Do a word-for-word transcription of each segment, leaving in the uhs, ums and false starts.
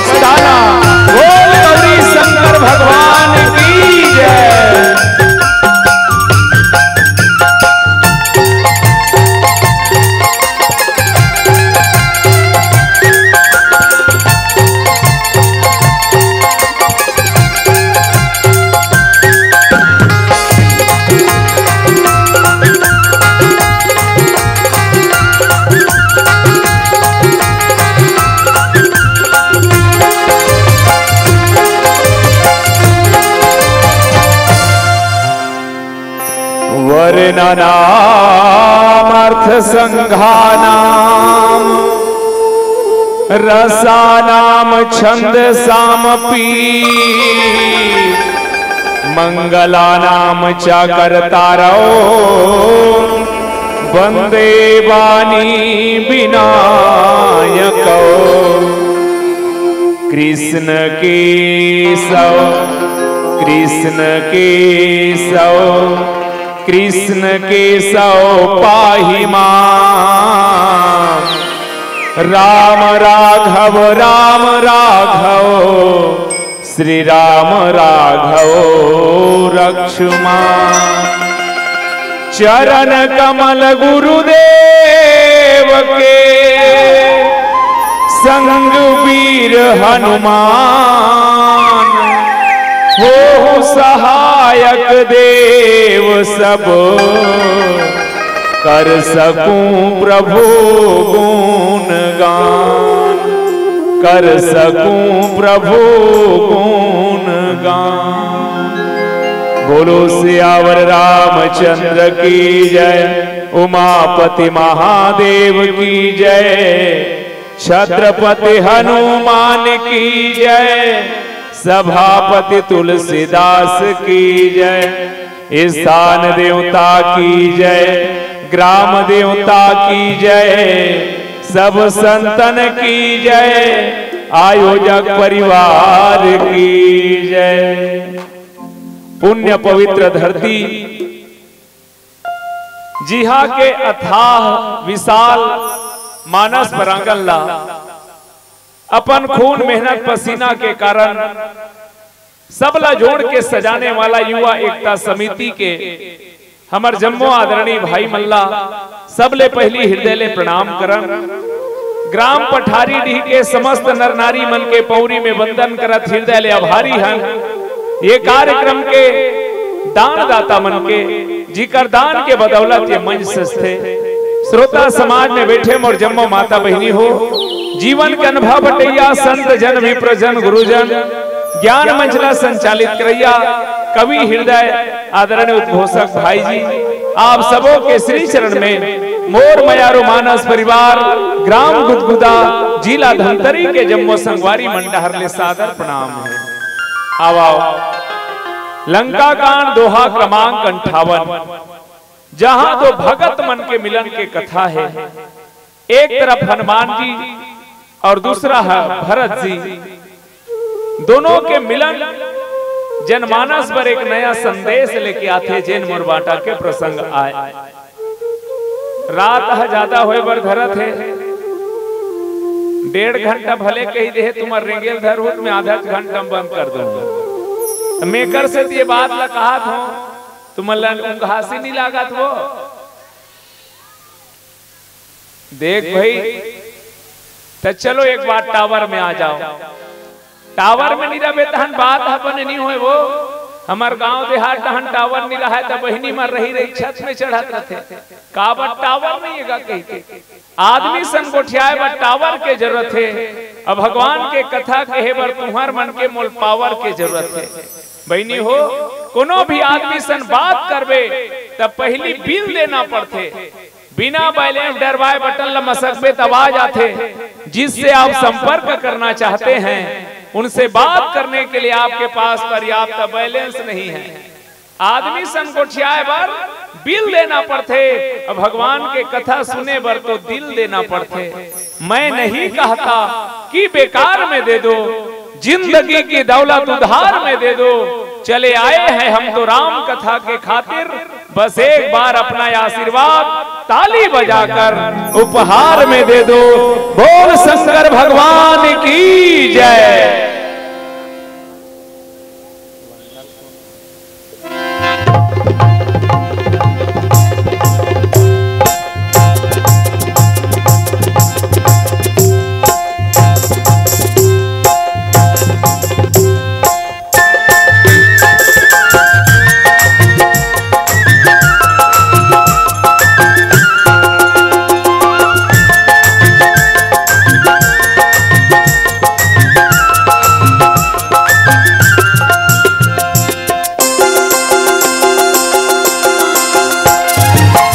सदाना। बोल गौरी शंकर भगवान की जय। वर्णानामर्थसङ्घानां रसानां छन्दसामपि। मङ्गलानां चाकर्तारौ वन्दे वाणी विनायकौ। कृष्ण केशव, कृष्ण केशव, कृष्ण केशव पाहि मां। राम राघव, राम राघव, श्री राम राघव रक्ष मां। चरण कमल गुरुदेव के, संग वीर हनुमान, हो सहायक देव सब, कर सकूं प्रभु गुणगान, कर सकूं प्रभु गुणगान। बोलो सियावर रामचंद्र की जय, उमापति महादेव की जय, छत्रपति हनुमान की जय, सभापति तुलसीदास की जय, स्थान देवता की जय, ग्राम देवता की जय, सब संतन की जय, आयोजक परिवार की जय। पुण्य पवित्र धरती, जिहा के अथाह विशाल मानस प्रांगण ला अपन खून, मेहनत, पसीना के कारण सबला जोड़ के सजाने वाला युवा एकता समिति के हमर जम्मो आदरणीय भाई मन ला सबले पहिली हृदय ले प्रणाम करन। ग्राम पठारी डीह के समस्त नर नारी मन के पौरी में वंदन करत हृदय ले आभारी हन। ये कार्यक्रम के दानदाता मन के, जिकर दान के बदौलत ये मंच सजथे। श्रोता समाज में बैठे मोर जम्मो माता बहिनी हो, जीवन के अनुभव बटैया संत जन, विप्र जन, गुरुजन, ज्ञान मंच ला संचालित करैया कवि हृदय आदरणीय उद्घोषक भाई जी, आप सबो के श्री चरण में मोर मयारू मानस परिवार, ग्राम गुदगुदा, जिला धमतरी के जम्मो संगवारी मन डहर ले सादर प्रणाम हे। आवा, लंका कांड दोहा क्रमांक अंठावन, जहां दो भगत मन के मिलन के कथा हे। एक तरफ हनुमान जी और दूसरा है भरत जी। दोनों के मिलन जनमानस पर एक नया संदेश लेके आथे, जेन मोर बांटा के प्रसंग आय। रात ह ज्यादा होय बर धरत हे, डेढ़ घंटा भले कही दे हे, तुम्हार रेंगेल धर होत, मैं आधा घंटा में बंद कर दूं। त मेकर से ये बात ला कहा था, तुमन ला उंघासी नहीं लागत वो? देख भाई, त चलो एक बार टावर में आ जाओ। टावर में नहीं रहबे तहन बात ह बने नहीं होय वो। हमर गांव देहात तहन टावर नहीं रहे त बहिनी मन रही रही छत में चढ़त रहथे। काबर टावर नहीं हेगा कहि के। आदमी संग गोठियाए बर टावर के जरूरत हे। अब भगवान के कथा कहे बर तुहर मन के मोल पावर के जरूरत हे। बहिनी हो, कोनो भी आदमी सन बात करबे त पहिली बिल देना पड़थे। बिना बैलेंस डरवाए बटन ल मसकबे त आवाज आथे। जिससे आप संपर्क करना चाहते हैं, उनसे बात करने के लिए आपके पास पर्याप्त बैलेंस नहीं है। आदमी सन गोठियाए बर बिल देना पड़थे, अउ भगवान के कथा सुने बर तो दिल देना पड़थे। मैं नहीं कहता कि बेकार में दे दो, जिंदगी की दौलत उधार में दे दो। चले आए हैं हम तो राम कथा के खातिर, बस एक बार अपना आशीर्वाद ताली बजाकर उपहार में दे दो। बोल शंकर भगवान की जय।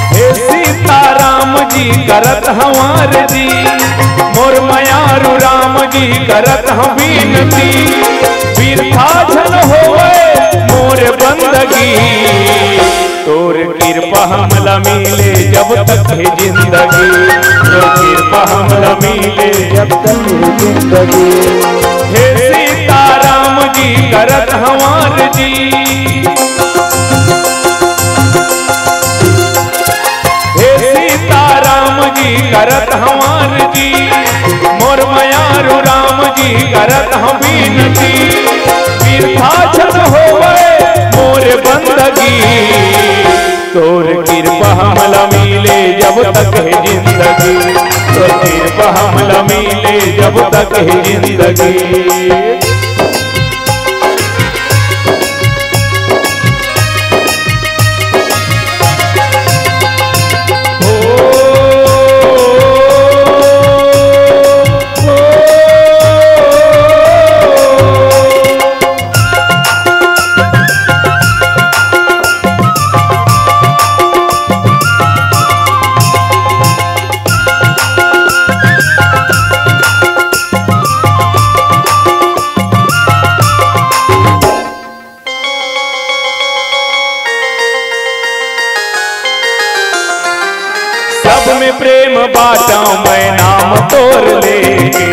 हे सीताराम जी करत हंव आरजी, मोर मयारू राम जी करत हंव बिनती, बिरथा झन होवय मोर बंदगी। तोर किरपा हमला मिले जब तक हे जिंदगी, तोर किरपा हमला मिले जब तक हे जिंदगी। हे सीताराम जी करत हंव आरजी, हे सीताराम जी करत हंव आरजी, मोर मयारू राम जी करत हंव बिनती, बिरथा झन होवय मोर बंदगी। तोर किरपा हमला मिले जब तक हे जिंदगी, तोर किरपा हमला मिले जब तक हे जिंदगी। सब में प्रेम बांटंव मैं नाम तोर लेके,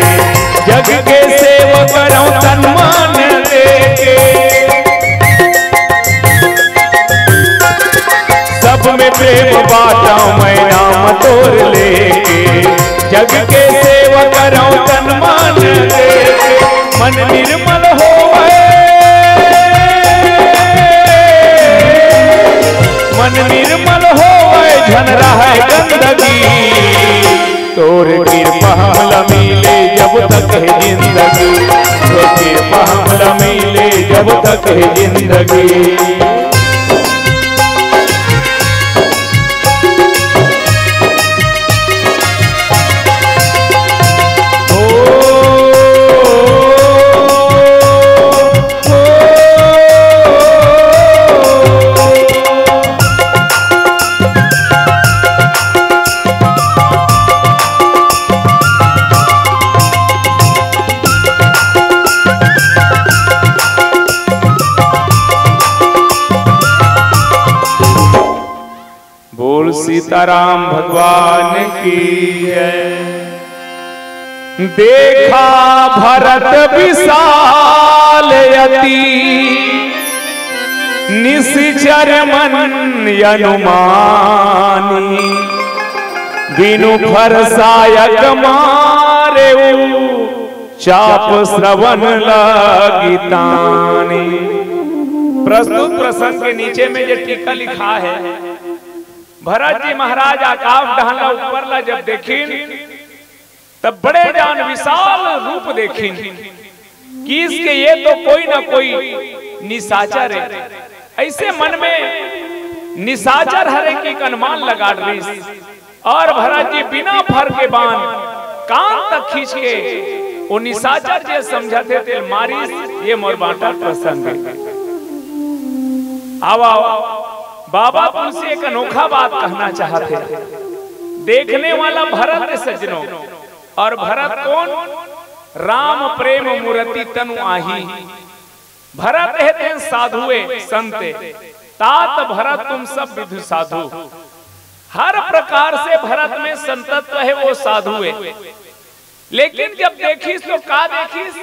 जग के सेवा करंव तन मन देके। सब में प्रेम बांटंव मैं नाम तोर लेके, जग के सेवा करंव तन मन देके। मन निर्मल होवय, मन निर्मल होवय, झन रहय गंदगी। तोर किरपा हमला मिले जब तक हे जिंदगी, तोर किरपा हमला मिले जब तक हे जिंदगी। बोल सीताराम भगवान की जय। देखा भरत विशाल अति, निशिचर मन अनुमानी। बिनु फरसायक मारेउ, चाप श्रवण लगी तानी। प्रस्तुत प्रसंग के नीचे में ये टीका लिखा है, भरत जी महाराज आकाश डहन ला ऊपर ला जब देखिन, तब बड़े जान विशाल रूप देखिन, किहिस के ये तो कोई ना कोई निशाचर हे। अइसे मन में निशाचर हरे के एक अनुमान लगा डरिस। अउ भरत जी बिना फर के बाण कान तक खींच के ओ निशाचर जे समझत हे तेला मारिस। ये मोर बांटा प्रसंग हे। आवा, आवा। बाबा तुलसी एक अनोखा बात कहना चाहत हे। देखने वाला भरत हे सज्जनों, अउ भरत कोन? राम प्रेम मूरति तनु आही। भरत हे तेन साधु हे, संत हे। तात भरत तुम सब विधु साधु। हर प्रकार से भरत में संतत्व हे, वो साधु हे। लेकिन जब देखिस तो का देखिस?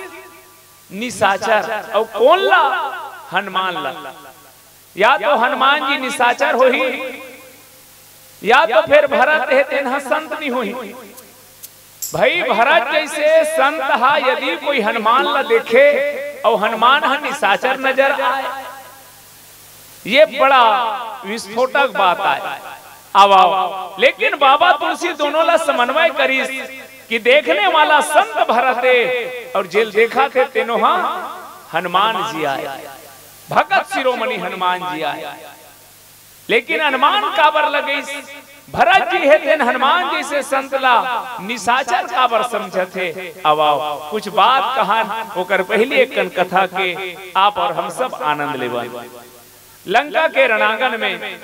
निशाचर। अउ कोन ला? हनुमान ला। या तो हनुमान जी निशाचर होही, या तो फिर भरत हे, तेन ह संत नहीं होही। भाई, भरत जैसे संत हा यदि कोई हनुमान ला देखे और हनुमान हा निशाचर नजर आए, ये बड़ा विस्फोटक बात आए। आवा, लेकिन बाबा तुलसी दोनों ला समन्वय करिस कि देखने वाला संत भरत हे और जेल देखा थे तेनो हा हनुमान जी आए, भगत शिरोमणि हनुमान जी आए। लेकिन अनुमान काबर लगइस? भरत जी हे तेन हनुमान जी से संत ला निशाचर काबर समझत हे? आवा, कुछ बात कहन, ओकर पहली एक कन कथा के आप और हम सब आनंद लेवन। लंका के रणांगन में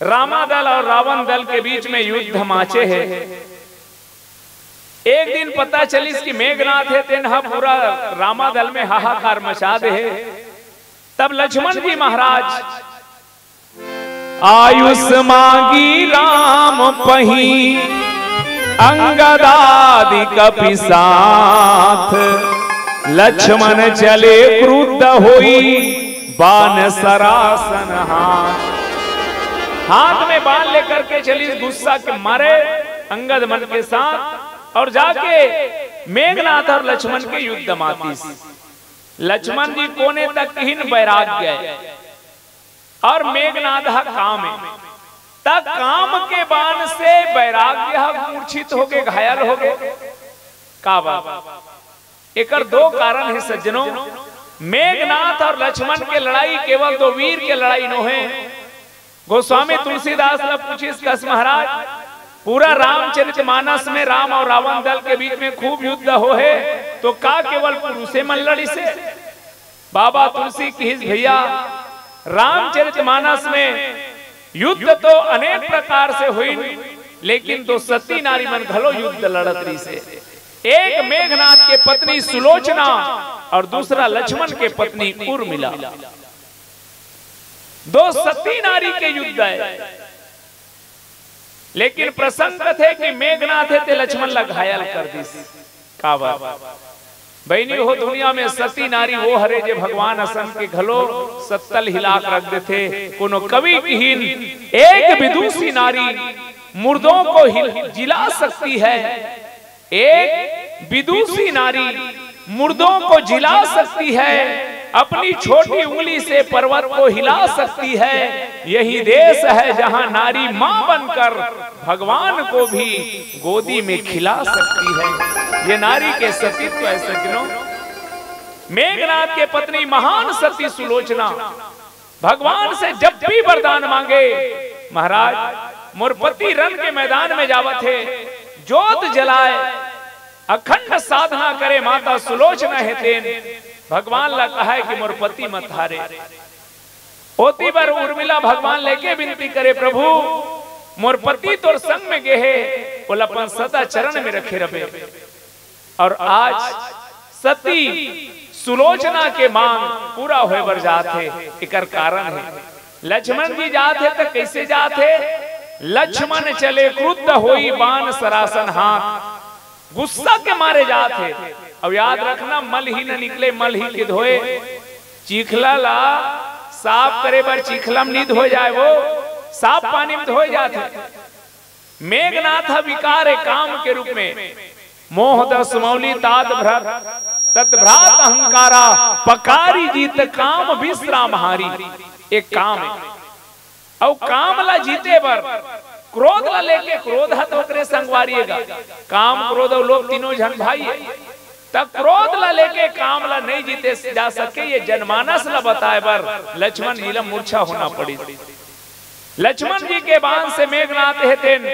रामा दल और रावण दल के बीच में युद्ध माचे हे। एक दिन पता चलिस कि मेघनाथ हे तेन ह पूरा रामा दल में हाहाकार मचा दे हे। तब लक्ष्मण जी महाराज आयुष मांगी राम पही, अंगदादि कपि साथ। लक्ष्मण चले क्रुद्ध होई, बाण सरासन हाथ। हाथ में बाण लेकर के चलिस गुस्सा के मारे अंगद मन के साथ, और जाके मेघनाथ और लक्ष्मण के युद्ध मातिस। लक्ष्मण जी कोने तक ही बैराग्य हे और मेघनाथ ह काम हे, त काम के बाण से बैराग्य ह मूर्छित होके घायल होगे। काबर? एकर दो कारण हे सज्जनों। मेघनाथ और लक्ष्मण के लड़ाई केवल दो वीर के लड़ाई नोहे। गोस्वामी तुलसीदास ला पूछिस कस महाराज, पूरा रामचरित मानस में राम और रावण दल के बीच में खूब युद्ध होहे, तो का केवल पुरुषे मन लड़िस हे? बाबा तुलसी किहिस, भैया, रामचरित मानस में युद्ध तो अनेक प्रकार से होइन, लेकिन दो सती नारी मन घलो युद्ध लड़त रहिस हे। एक मेघनाथ के पत्नी सुलोचना और दूसरा लक्ष्मण के पत्नी उर्मिला। दो सती नारी के युद्ध हे। लेकिन प्रसंग कथे कि मेघनाथ हे ते लक्ष्मण ला घायल कर दिस। काबर? बहिनी हो, दुनिया में सती नारी वो हरे जे भगवान असन के घलो सत्तल हिला के रख देथे। कोनो कवि किहिन, एक विदुषी नारी मुर्दों को हिल, जिला सकती है। एक विदुषी नारी मुर्दों को जिला सकती है, अपनी छोटी उंगली से पर्वत को हिला सकती है। यही देश है जहां नारी मां बनकर भगवान को भी गोदी में खिला सकती है। ये नारी के सतीत्व है सज्जनों। मेघनाथ के पत्नी महान सती सुलोचना भगवान से जब भी वरदान मांगे, महाराज, मोर पति रण के मैदान में जावत हे, जोत जलाए, अखंड साधना करे, माता सुलोचना हे तेन भगवान ला कहे कि मोर पति मत हारे। ओती बर उर्मिला भगवान लेके विनती करे, प्रभु, मोर पति तोर संग में गे हे, ओला अपन सदा चरण में रखे रबे। और आज सती सुलोचना के मांग पूरा होय बर जात हे। एकर कारण हे, लक्ष्मण जी जात हे त कैसे जात हे? लक्ष्मण चले क्रुद्ध होई, बाण सरासन हाथ। गुस्सा के मारे जात हे। अब याद रखना, मल ही न निकले मल ही के धोए। चीखला ला साफ करे बर चीखला में नहीं धोए जाए, वो साफ पानी में धोए जात हे। मेघनाथ ह विकार हे काम के रूप में। मोह दस मौली तात भ्रत, तत भ्रात अहंकारा, पकारी जीत काम विश्राम हारी। एक काम हे। अउ काम ला जीते बर क्रोध ला लेके, क्रोध ह तो ओकरे संगवारी हे गा। काम, क्रोध अउ लोभ तीनों झन भाई हे। त क्रोध ला लेके काम ला नहीं जीते जा सके, ये जनमानस ला बताए बर लक्ष्मण जी ला मूर्छा होना पड़ी। लक्ष्मण जी के बाण से मेघनाथ हे तेन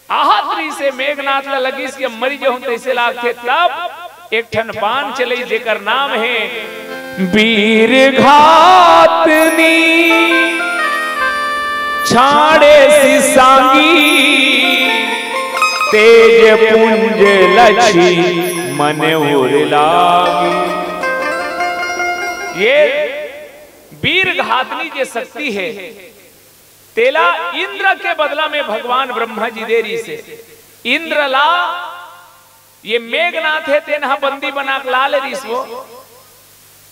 आहत रहिस हे, मेघनाथ ला लगिस कि अब मरी जहूं तैसे लागथे। तब एक ठन बाण चले जेकर नाम हे वीर घातनी, छाड़े सिसांगी तेज पुंज लछि मन उर लागी। ये वीर घातनी जे शक्ति हे, तेला इंद्र के बदला में भगवान ब्रह्मा जी दे रहिस हे। इंद्र ला ये मेघनाथ हे तेन ह बंदी बना के ला ले रहिस वो।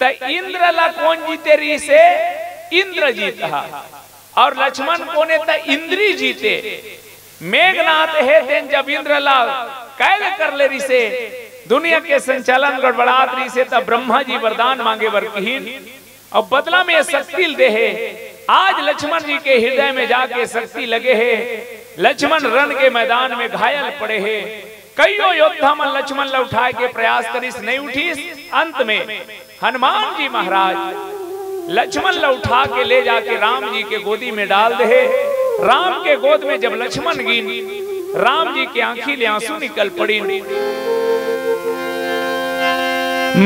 त इंद्र ला कोन जीते रिहिसे? इंद्रजीत ह। अउ लक्ष्मण कोने? त इंद्री जीते। मेघनाथ हे, तेन जब इंद्र ला कैद कर ले रिहिसे, दुनिया के संचालन गड़बड़ात रिहिसे, त ब्रह्मा जी वरदान मांगे बर किहिन, अउ बदला में शक्ति ल दे हे। आज लक्ष्मण जी के हृदय में जाके शक्ति लगे हे। लक्ष्मण रण के मैदान में घायल पड़े हे। कइयो योद्धा मन लक्ष्मण ल उठाए के प्रयास करिस, नइ उठिस। अंत में हनुमान जी महाराज लक्ष्मण ल उठा के ले जाके राम जी के गोदी में डाल दे हे। राम के गोद में जब लक्ष्मण गिन, राम जी के आंखी ले आंसू निकल पड़िन।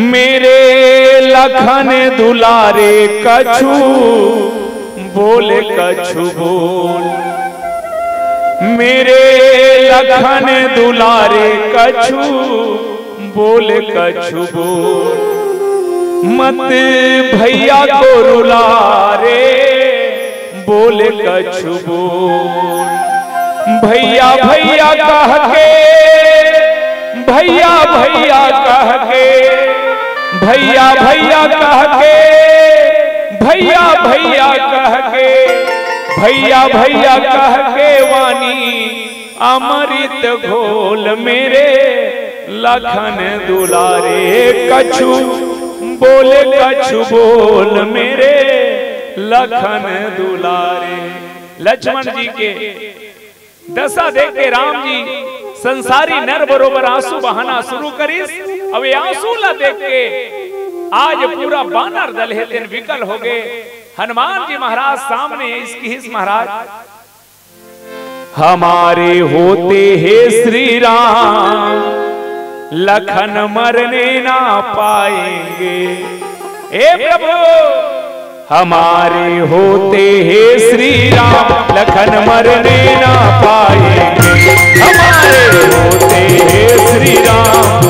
मेरे लखन दुलारे कछु बोल कछु बोल, मेरे लखन दुलारे कछु बोल कछु बोल, मत भैया को रुला रे बोल कछु बोल। भैया भैया कह के, भैया भैया कह के, भैया भैया कह के, भैया भैया कह के, भैया भैया कह के वाणी अमृत घोल, मेरे लखन दुलारे कछु बोल कछु बोल, मेरे लखन दुलारे। लक्ष्मण जी के दशा देख के राम जी संसारी नर बरोबर आंसू बहाना शुरू करिस। अब ये आंसू ला देख के आज पूरा बानर दल हे तेन विकल हो गए। हनुमान जी महाराज सामने अइस किहिस महाराज, हमारे होते हे श्री राम लखन मरने ना पाएंगे। हे प्रभु, हमारे होते हे श्री राम लखन मरने ना पाएंगे। हमारे होते हे श्री राम,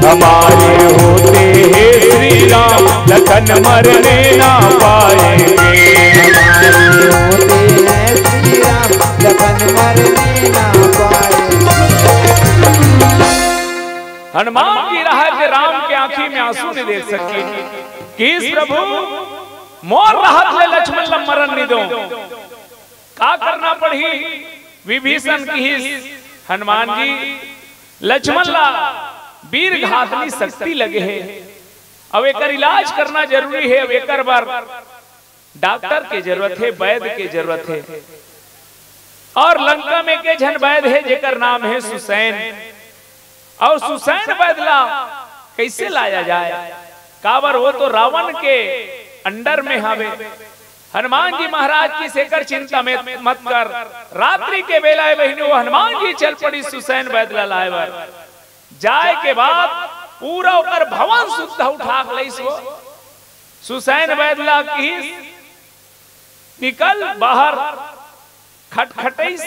हमारे होते हे श्री राम लखन मरने ना पाएंगे। हमारे होते हे श्री राम लखन मरने ना पाएंगे। हनुमान जी रहत ले राम के आंखी में आंसू नइ देख सकिन। किहिस प्रभु, मोर रहत ले लक्ष्मण ला मरन नइ दो। का करना पड़ही? विभीषण किहिस, हनुमान जी, लक्ष्मण ला वीर घातनी शक्ति लगे हे, अब एकर इलाज करना जरूरी हे, अब एकर बर डॉक्टर के जरूरत हे, वैद्य के जरूरत हे। अउ लंका में के झन वैद्य हे जेकर नाम हे सुसैन। अउ सुसैन वैद्य ला कइसे लाया जाए? काबर वो तो रावण के under में हवे। हनुमान जी महाराज किहिस एकर चिंता में मत कर, रात्रि के बेला ए बहिनी, वो हनुमान जी चल पड़िस सुसैन वैद्य ला लाए बर। जाए के बाद पूरा ओकर भवन सुद्धा उठा के लइस वो। सुसैन वैद्य ला किहिस, निकल बाहर, खटखटइस।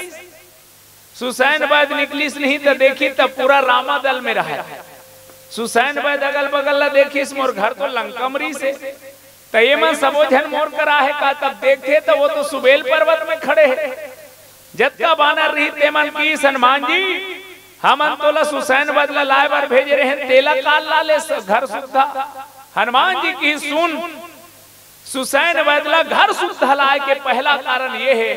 सुसैन वैद्य निकलिस नहीं त देखिस त पूरा रामा दल में रहय। सुसैन वैद्य अगल बगल ला देखिस, मोर घर तो लंका म रिहिसे, त ये मन सबो झन मोर करा हे का? तब देखथे त वो तो सुबेल पर्वत में खड़े हे। जतका बानर रिहिस ते मन किहिस, हनुमान जी, हमन तोला सुसैन वैद्य ला लाए बर भेजे रहेन, तेला काल ला ले स-, घर सुद्धा। हनुमान जी किहिस, सुन, सुसैन वैद्य ला घर सुद्धा लाए के पहला कारण ये हे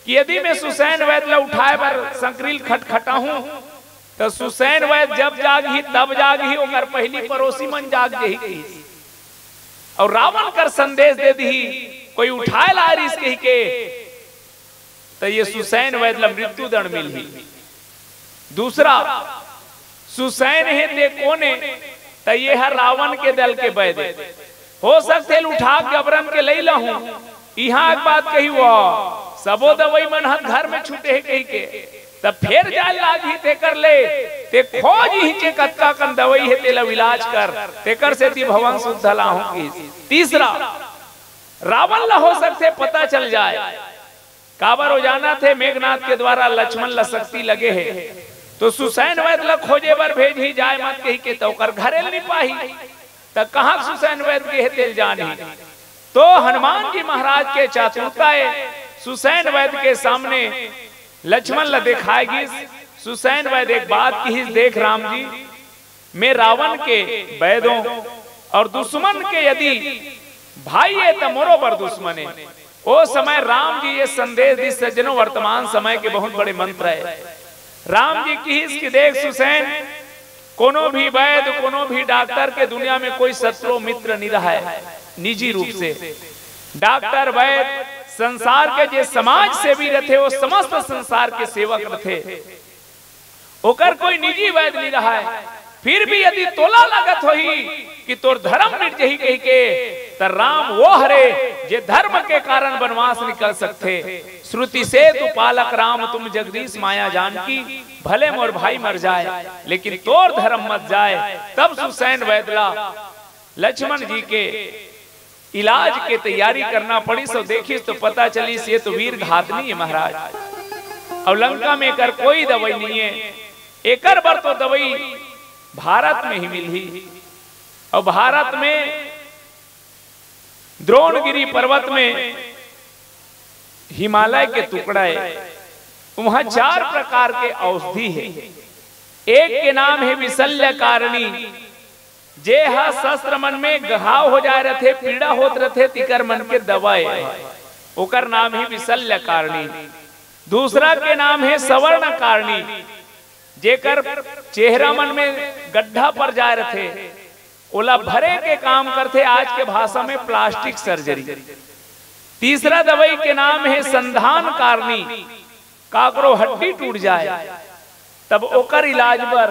कि यदि मैं सुसैन वैद्य ला उठाए बर संकरी ल खटखटाहूं, त सुसैन वैद्य जब जागही, तब जागही, ओकर पहिली पड़ोसी मन जाग जही कहिस। अउ रावण कर संदेश दे दिही, कोई उठाए ला रिहिस कहिके, त ये सुसैन वैद्य ला मृत्युदंड मिलही। दूसरा, सुसैन हे ते कोन ए? त ये ह रावण के दल के वैद्य ए। हो सकथे ल उठा के अबरन के लई लाहूं। इहां एक बात कही, वो सबो दवई मन ह घर में छूटे हे कहिके, त फेर जाए लागही तेकर ले, ते खोज इहिचे कतका कन दवई हे, तेला इलाज कर, तेकर सेती भवन सुद्धा लाहूं कहिस। तीसरा, रावण ला हो सकथे पता चल जाए, काबर वो जानत हे मेघनाथ के द्वारा लक्ष्मण ला शक्ति लगे हे, तो सुसैन वैद्य ला खोजे बर भेजही, जाए मत कहिके, त ओकर घरे ल नइ पाही, त कहां सुसैन वैद्य गे हे तेल जानही। तो हनुमान जी महाराज के चातुरता ए, सुसैन वैद्य के सामने लक्ष्मण ला देखाए गिस। सुसैन वैद्य एक बात किहिस, देख राम जी, मैं रावण के बैदों और दुश्मन के यदि भाई ए, त मोरो बर दुश्मन ए। ओ समय राम जी ये संदेश दिस, सज्जनों, वर्तमान समय के बहुत बड़े मंत्र ए। राम जी किहिस कि देख सुसैन, कोनो भी वैद, कोनो भी डॉक्टर के दुनिया में कोई शत्रु मित्र नहीं रहा है निजी रूप से। डॉक्टर, वैद, संसार के जे समाज सेवी रथे, वो समस्त संसार के सेवक रथे। ओकर कोई निजी वैद नहीं रहा है, फिर भी यदि तोला लगत होही कि तोर धर्म मिट जही कहि के, त राम वो हरे जे धर्म के कारण वनवास निकल सकथे। श्रुति सेतु पालक राम तुम जगदीश माया जानकी, भले मोर भाई मर जाए लेकिन तोर धर्म मत जाए। तब सुसैन वैदला लक्ष्मण जी के इलाज के तैयारी करना पड़िस, अउ देखिस तो पता चलिस ये तो वीर घातनी है महाराज, अउ लंका में एकर कोई दवाई नहीं है। एकर बर तो दवाई भारत में ही मिलही। अउ भारत में द्रोणगिरी पर्वत में हिमालय के टुकड़ा है, वहां चार प्रकार के औषधि है। एक के नाम है विशल्य कारणी, जे ह शस्त्र मन में घाव हो जाए रथे, पीड़ा होत रथे, तिकर मन के दवा ए, ओकर नाम हे विशल्य कारणी। दूसरा के नाम हे सवर्ण कारणी, जेकर चेहरा मन में गड्ढा पर जाए रथे, ओला भरे के काम करथे, आज के भाषा में प्लास्टिक सर्जरी। तीसरा दवाई के नाम हे संधान कारणी, काकरो हड्डी टूट जाए तब ओकर इलाज बर।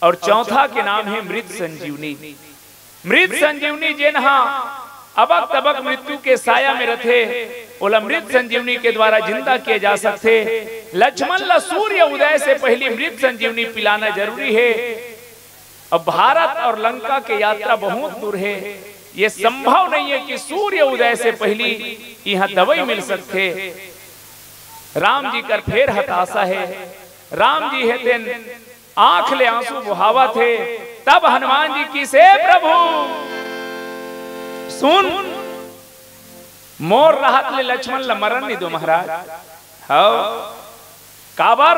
और चौथा के नाम हे मृत संजीवनी। मृत संजीवनी जेन हा अबक तबक मृत्यु के साया में रथे, ओला मृत संजीवनी के द्वारा जिंदा किया जा सकथे। लक्ष्मण ला सूर्य उदय से पहली मृत संजीवनी पिलाना जरूरी हे। अब भारत और लंका के यात्रा बहुत दूर हे, ये संभव नहीं हे कि सूर्य उदय से पहली इहां दवाई मिल सकथे। राम जी कर फेर हताशा हे। राम जी हे तेन आंख ले आंसू बोहावत हे। तब हनुमान जी किहिस, "हे प्रभु, सुन, मोर रहत ले लक्ष्मण ल मरन नहीं दो महाराज।" हव, काबर?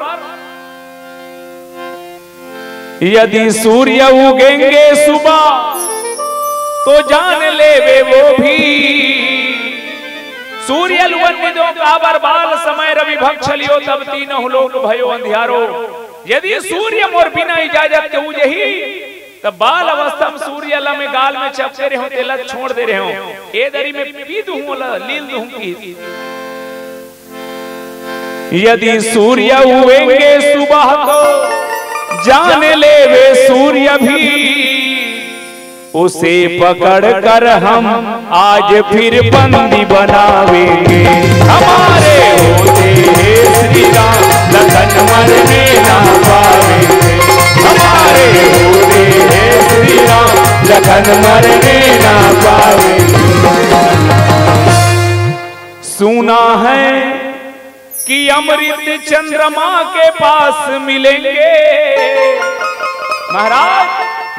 यदि सूर्य उगेंगे सुबह तो जान लेवे वो भी। सूर्य ल उगन नहीं दो, काबर? बाल समय रवि भक्ष लियो, तब तीनहुँ लोक भयो अंधियारो। यदि सूर्य मोर बिना इजाजत के उगही, त बाल अवस्था में सूर्य ला मैं गाल में चपके रेहेंव, तेला छोड़ दे रेहेंव, ए दरी में पी दूहूं, ओला लील दूहूं कि। यदि सूर्य उगेंगे सुबह तो जान लेवे सूर्य भी, उसे पकड़कर हम आज फिर बंदी बनावेंगे। हमारे होते हैं श्री राम, लखन मरने ना पावेंगे। हमारे होते हैं श्री राम, लखन मरने ना पावेंगे। सुना है कि अमृत चंद्रमा के पास मिलेंगे। महाराज,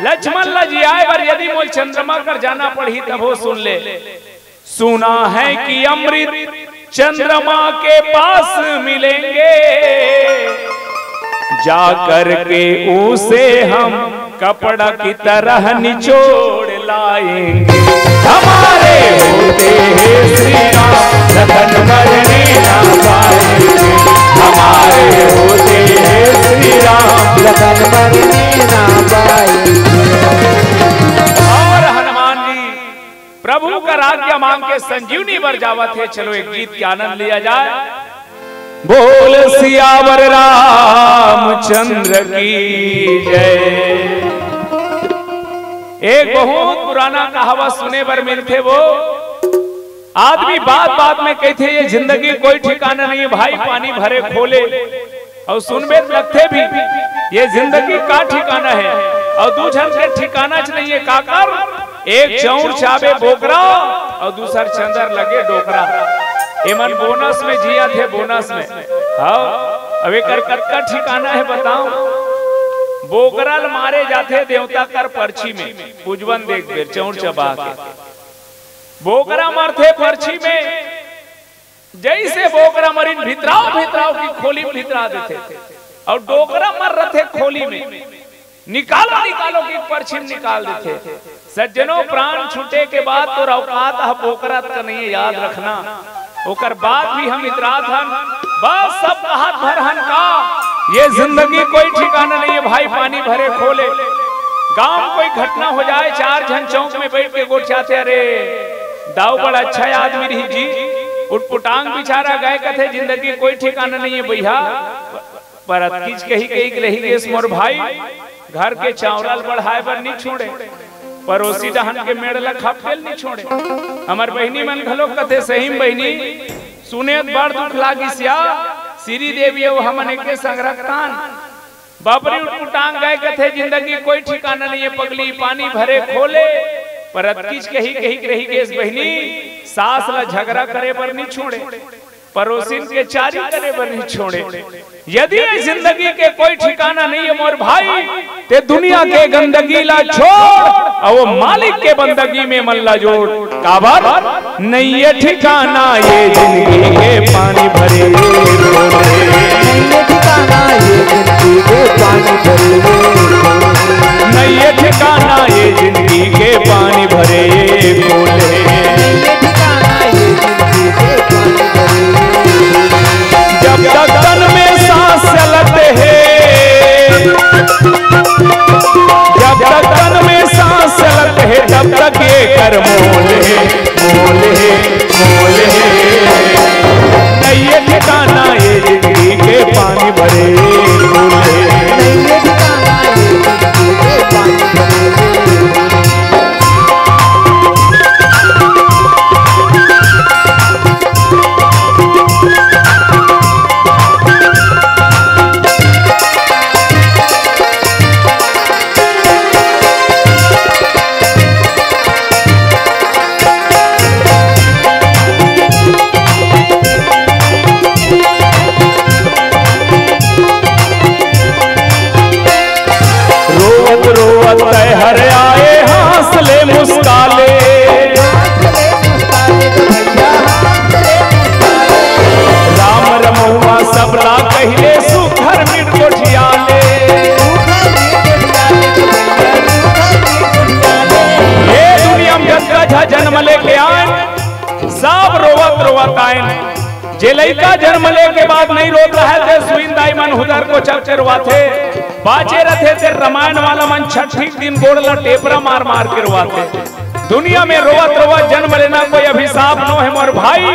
लक्ष्मण ला जियाए बर यदि मोल चंद्रमा कर जाना पड़ही, तभो सुन ले। सुना है कि अमृत चंद्रमा के पास मिलेंगे, जा करके उसे हम कपड़ा की तरह निचोड़ लाएंगे। हमारे होते हैं श्री राम, लखन मरने ना पाएंगे। हमारे होते हैं श्री राम, लखन मरने ना पाएंगे। और हनुमान जी प्रभु कर आज्ञा मांग के संजीवनी बर जावत हे। चलो, एक गीत के आनंद लिया जाए। बोल सियावर रामचंद्र की जय। एक बहुत पुराना कहावत सुने बर मिलथे, वो आदमी बात बात में कहिथे, "ये जिंदगी कोई ठिकाना नहीं है भाई, पानी भरे खोले।" अउ सुनबे त लगथे भी, ये जिंदगी का ठिकाना हे? अउ दू झन के ठिकाना च नहीं हे, काकर? एक चौर चाबे बोकरा अउ दूसर चंदर लगे डोकरा। एमन बोनस में जियत हे, बोनस में। हव, अब एकर कतका ठिकाना हे बताओ? बोकरा ल मारे जाथे देवता कर परछी में, उजवन देख बेर चौर चबा के। बोकरा मरथे परछी में, जइसे बोकरा मरिन भितराव भितराव की खोली में भितरा देथे, अउ डोकरा मर रथे खोली में। निकालो, निकालो कि परछिम निकाल देथे। सज्जनों, प्राण छूटे के बाद तोर औकात ह बोकरा तक नहीं है, याद रखना। ओकर बाद भी हम इतरात हन, बस सब कहत भर हन का, ये जिंदगी कोई ठिकाना नहीं है भाई, पानी भरे खोले। गांव में कोई घटना हो जाए, चार झन चौक में बैठ के गोठियाथे, अरे दाऊ बड़ा अच्छा आदमी रही जी, उटपुटांग बिचारा गए, कथे जिंदगी कोई ठिकाना नहीं है भैया। पर अतकीच कही कही के रही गेस मोर भाई, घर के चावरा ल बढ़ाए बर नी छोड़े, परोसी डहन के मेड़ ल खपके ल नी छोड़े। हमर बहिनी मन घलो कथे, सही में बहिनी, सुने त बड़ दुख लागिस या, श्री देवी अउ हमन एके संग रखतान। बाबरी उटपुटांग गए कथे, जिंदगी कोई ठिकाना नहीं है पगली, पानी भरे खोले। पर अतकीच कही कही के रही गेस बहिनी, सास ल झगड़ा करे बर नी छोड़े, परोसिन के चारी करे बर नी छोड़े। यदि ये जिंदगी के कोई ठिकाना नहीं है मोर भाई, ते दुनिया के गंदगी ला छोड़, अउ वो मालिक के बंदगी में मन ला जोड़। काबर? नहीं ये ठिकाना ये जिंदगी के पानी भरे ये खोले। नहीं ये ठिकाना ये जिंदगी के पानी भरे ये खोले। नहीं ये ठिकाना ये जिंदगी के पानी भरे ये खोले। नहीं ये ठिकाना ये जिंदगी के पानी भरे ये खोले। जब तक तन में सांस चलत हे, जब तक तन में सांस चलत हे, तब तक ये कर मोल हे, मोल हे, मोल हे। नहीं ये ठिकाना ये जिंदगी के पानी भरे खोले। नहीं ये ठिकाना ये जिंदगी के पानी भरे खोले। रोवत रोवत तैहर आए, हंस ले मुस्का ले। राम रमौआ सबला कहिले, सुघर मिट गोठिया ले। ये दुनिया में जतका झा जन्म लेके आए, सब रोवत रोवत आए। जे लइका जन्म ले के बाद नहीं रोत रहय, ते सुइन दाई मन हुदर को चल के रोवाथे। बाचे रथे ते रामायण वाला मन छठी के दिन गोड़ ला टेपरा मार मार के रोवाथे। दुनिया में रोवत रोवत जन्म लेना कोई अभिशाप नो है मोर भाई।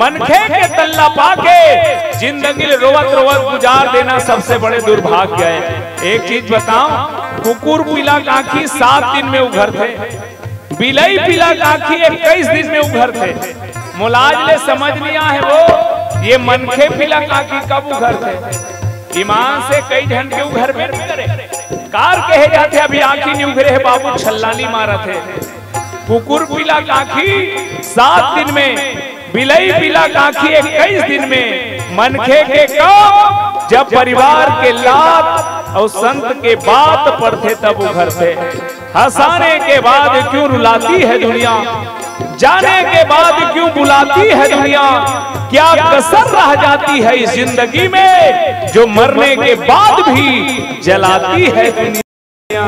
मनखे के तल्ला पाके जिंदगी ले रोवत रोवत गुजार देना सबसे बड़े दुर्भाग्य है। एक चीज बताओ, कुकुर पीला कांखी सात दिन में उघरथे, बिलई पीला कांखी इक्कीस दिन में उघरथे। मोला आज ले समझ नहीं आहे वो, ये मनखे पीला कांखी कब उघरथे? ईमान से कई झन के उघरबे नहीं करे। कार कहे जाथे, अभी आंखी नहीं उघरे है बाबू, छल्लानी मारत है। कुकुर पीला कांखी सात दिन में, बिलई पीला कांखी इक्कीस दिन में, मनखे के कब? जब परिवार के लात अउ संत के बात पढ़थे तब उघरथे। हंसाने के बाद क्यों रुलाती है दुनिया, जाने के बाद क्यों बुलाती है दुनिया, क्या कसर रह जाती है इस जिंदगी में जो मरने के बाद भी जलाती है दुनिया।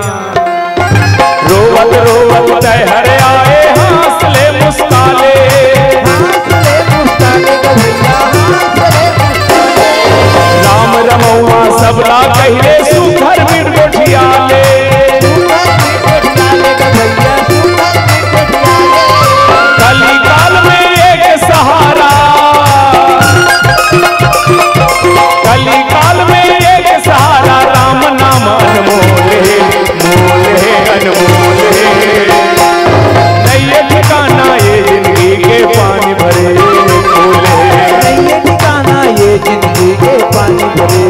रोवत रोवत तैहर आए, हंस ले मुस्का ले। राम रमौआ सबला कहिले, सुघर मिट गोठिया ले। कलिकाल में एक सहारा, कलिकाल में एक सहारा, राम नाम अनमोल है, मोल है, अनमोल है। नहीं ये ठिकाना ये जिंदगी के पानी भरे खोले। नहीं ये ठिकाना ये जिंदगी के पानी भरे।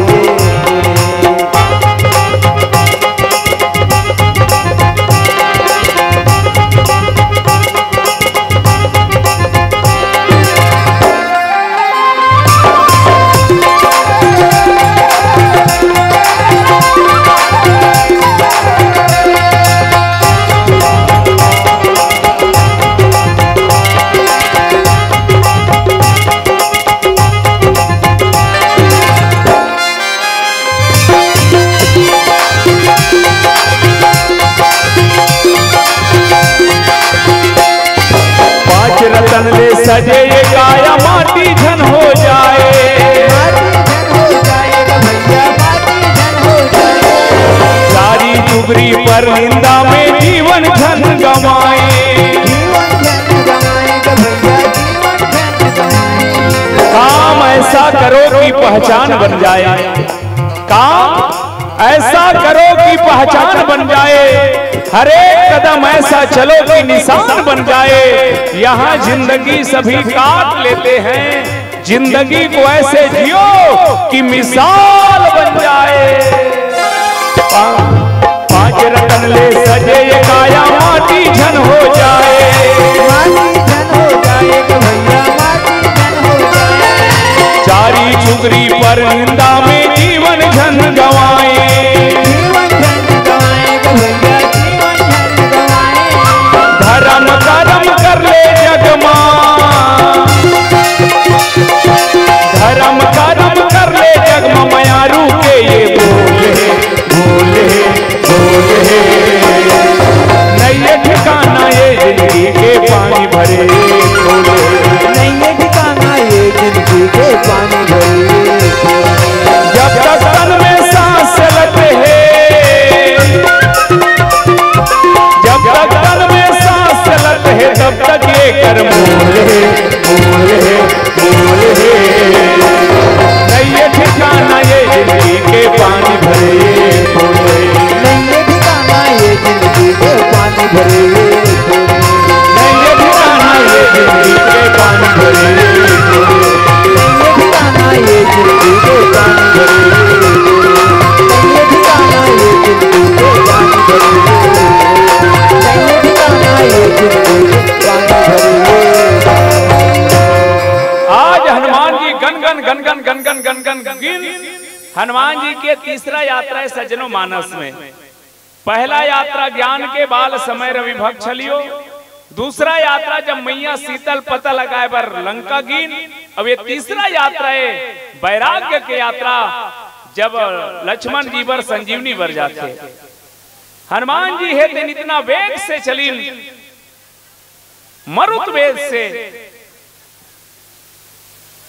पर निंदा में जीवन झन गवाए। जीवन झन गवाए ग भैया, जीवन झन गवाए। काम ऐसा करो कि पहचान बन जाए। काम ऐसा करो कि पहचान बन जाए। हर एक कदम ऐसा चलो कि निशान बन जाए। यहाँ जिंदगी सभी काट लेते हैं, जिंदगी को ऐसे जियो कि मिसाल बन जाए। पा-, पांच रतन ले सजे ये काया, माटी झन हो जाए। माटी झन हो जाए ग भैया, माटी झन हो जाए। चारी चुगरी पर निंदा में जीवन झन गवाए। जीवन झन गवाए ग भैया, जीवन झन गवाए। धर्म करम कर ले जग मा, धर्म करम कर ले जग मा, मयारू के ये बोल हे, बोल हे, बोल हे। नइये ठिकाना ये जिंदगी के पानी भरे खोल हे। नइये ठिकाना ये जिंदगी के पानी भरे। जब तक तन में सांस चलत हे, जब तक तन में सांस चलत हे, तब तक ये कर मोल हे, मोल हे, मोल हे। नइये ठिकाना ये जिंदगी के पानी भरे खोल हे। नइये ठिकाना ये जिंदगी के पानी भरे खोल हे। नइये ठिकाना ये जिंदगी के पानी भरे खोल हे। नइये ठिकाना ये जिंदगी के पानी भरे खोल हे। नइये ठिकाना ये जिंदगी के पानी भरे खोल हे। नइये ठिकाना ये जिंदगी के पानी भरे खोल हे। आज हनुमान जी गन गन गन गन गन गन गन गन गिन। हनुमान जी के तीसरा यात्रा हे सज्जनों मानस में। पहला यात्रा ज्ञान के बाल समय रवि भक्त छलियो, दूसरा यात्रा जब मैया सीतल पता लगाए बर लंका गिन, अब ये तीसरा यात्रा हे वैराग्य के यात्रा, जब लक्ष्मण जी बर संजीवनी बर जाथे। हनुमान जी हे तेन इतना वेग से चलिन, मरुत वेग से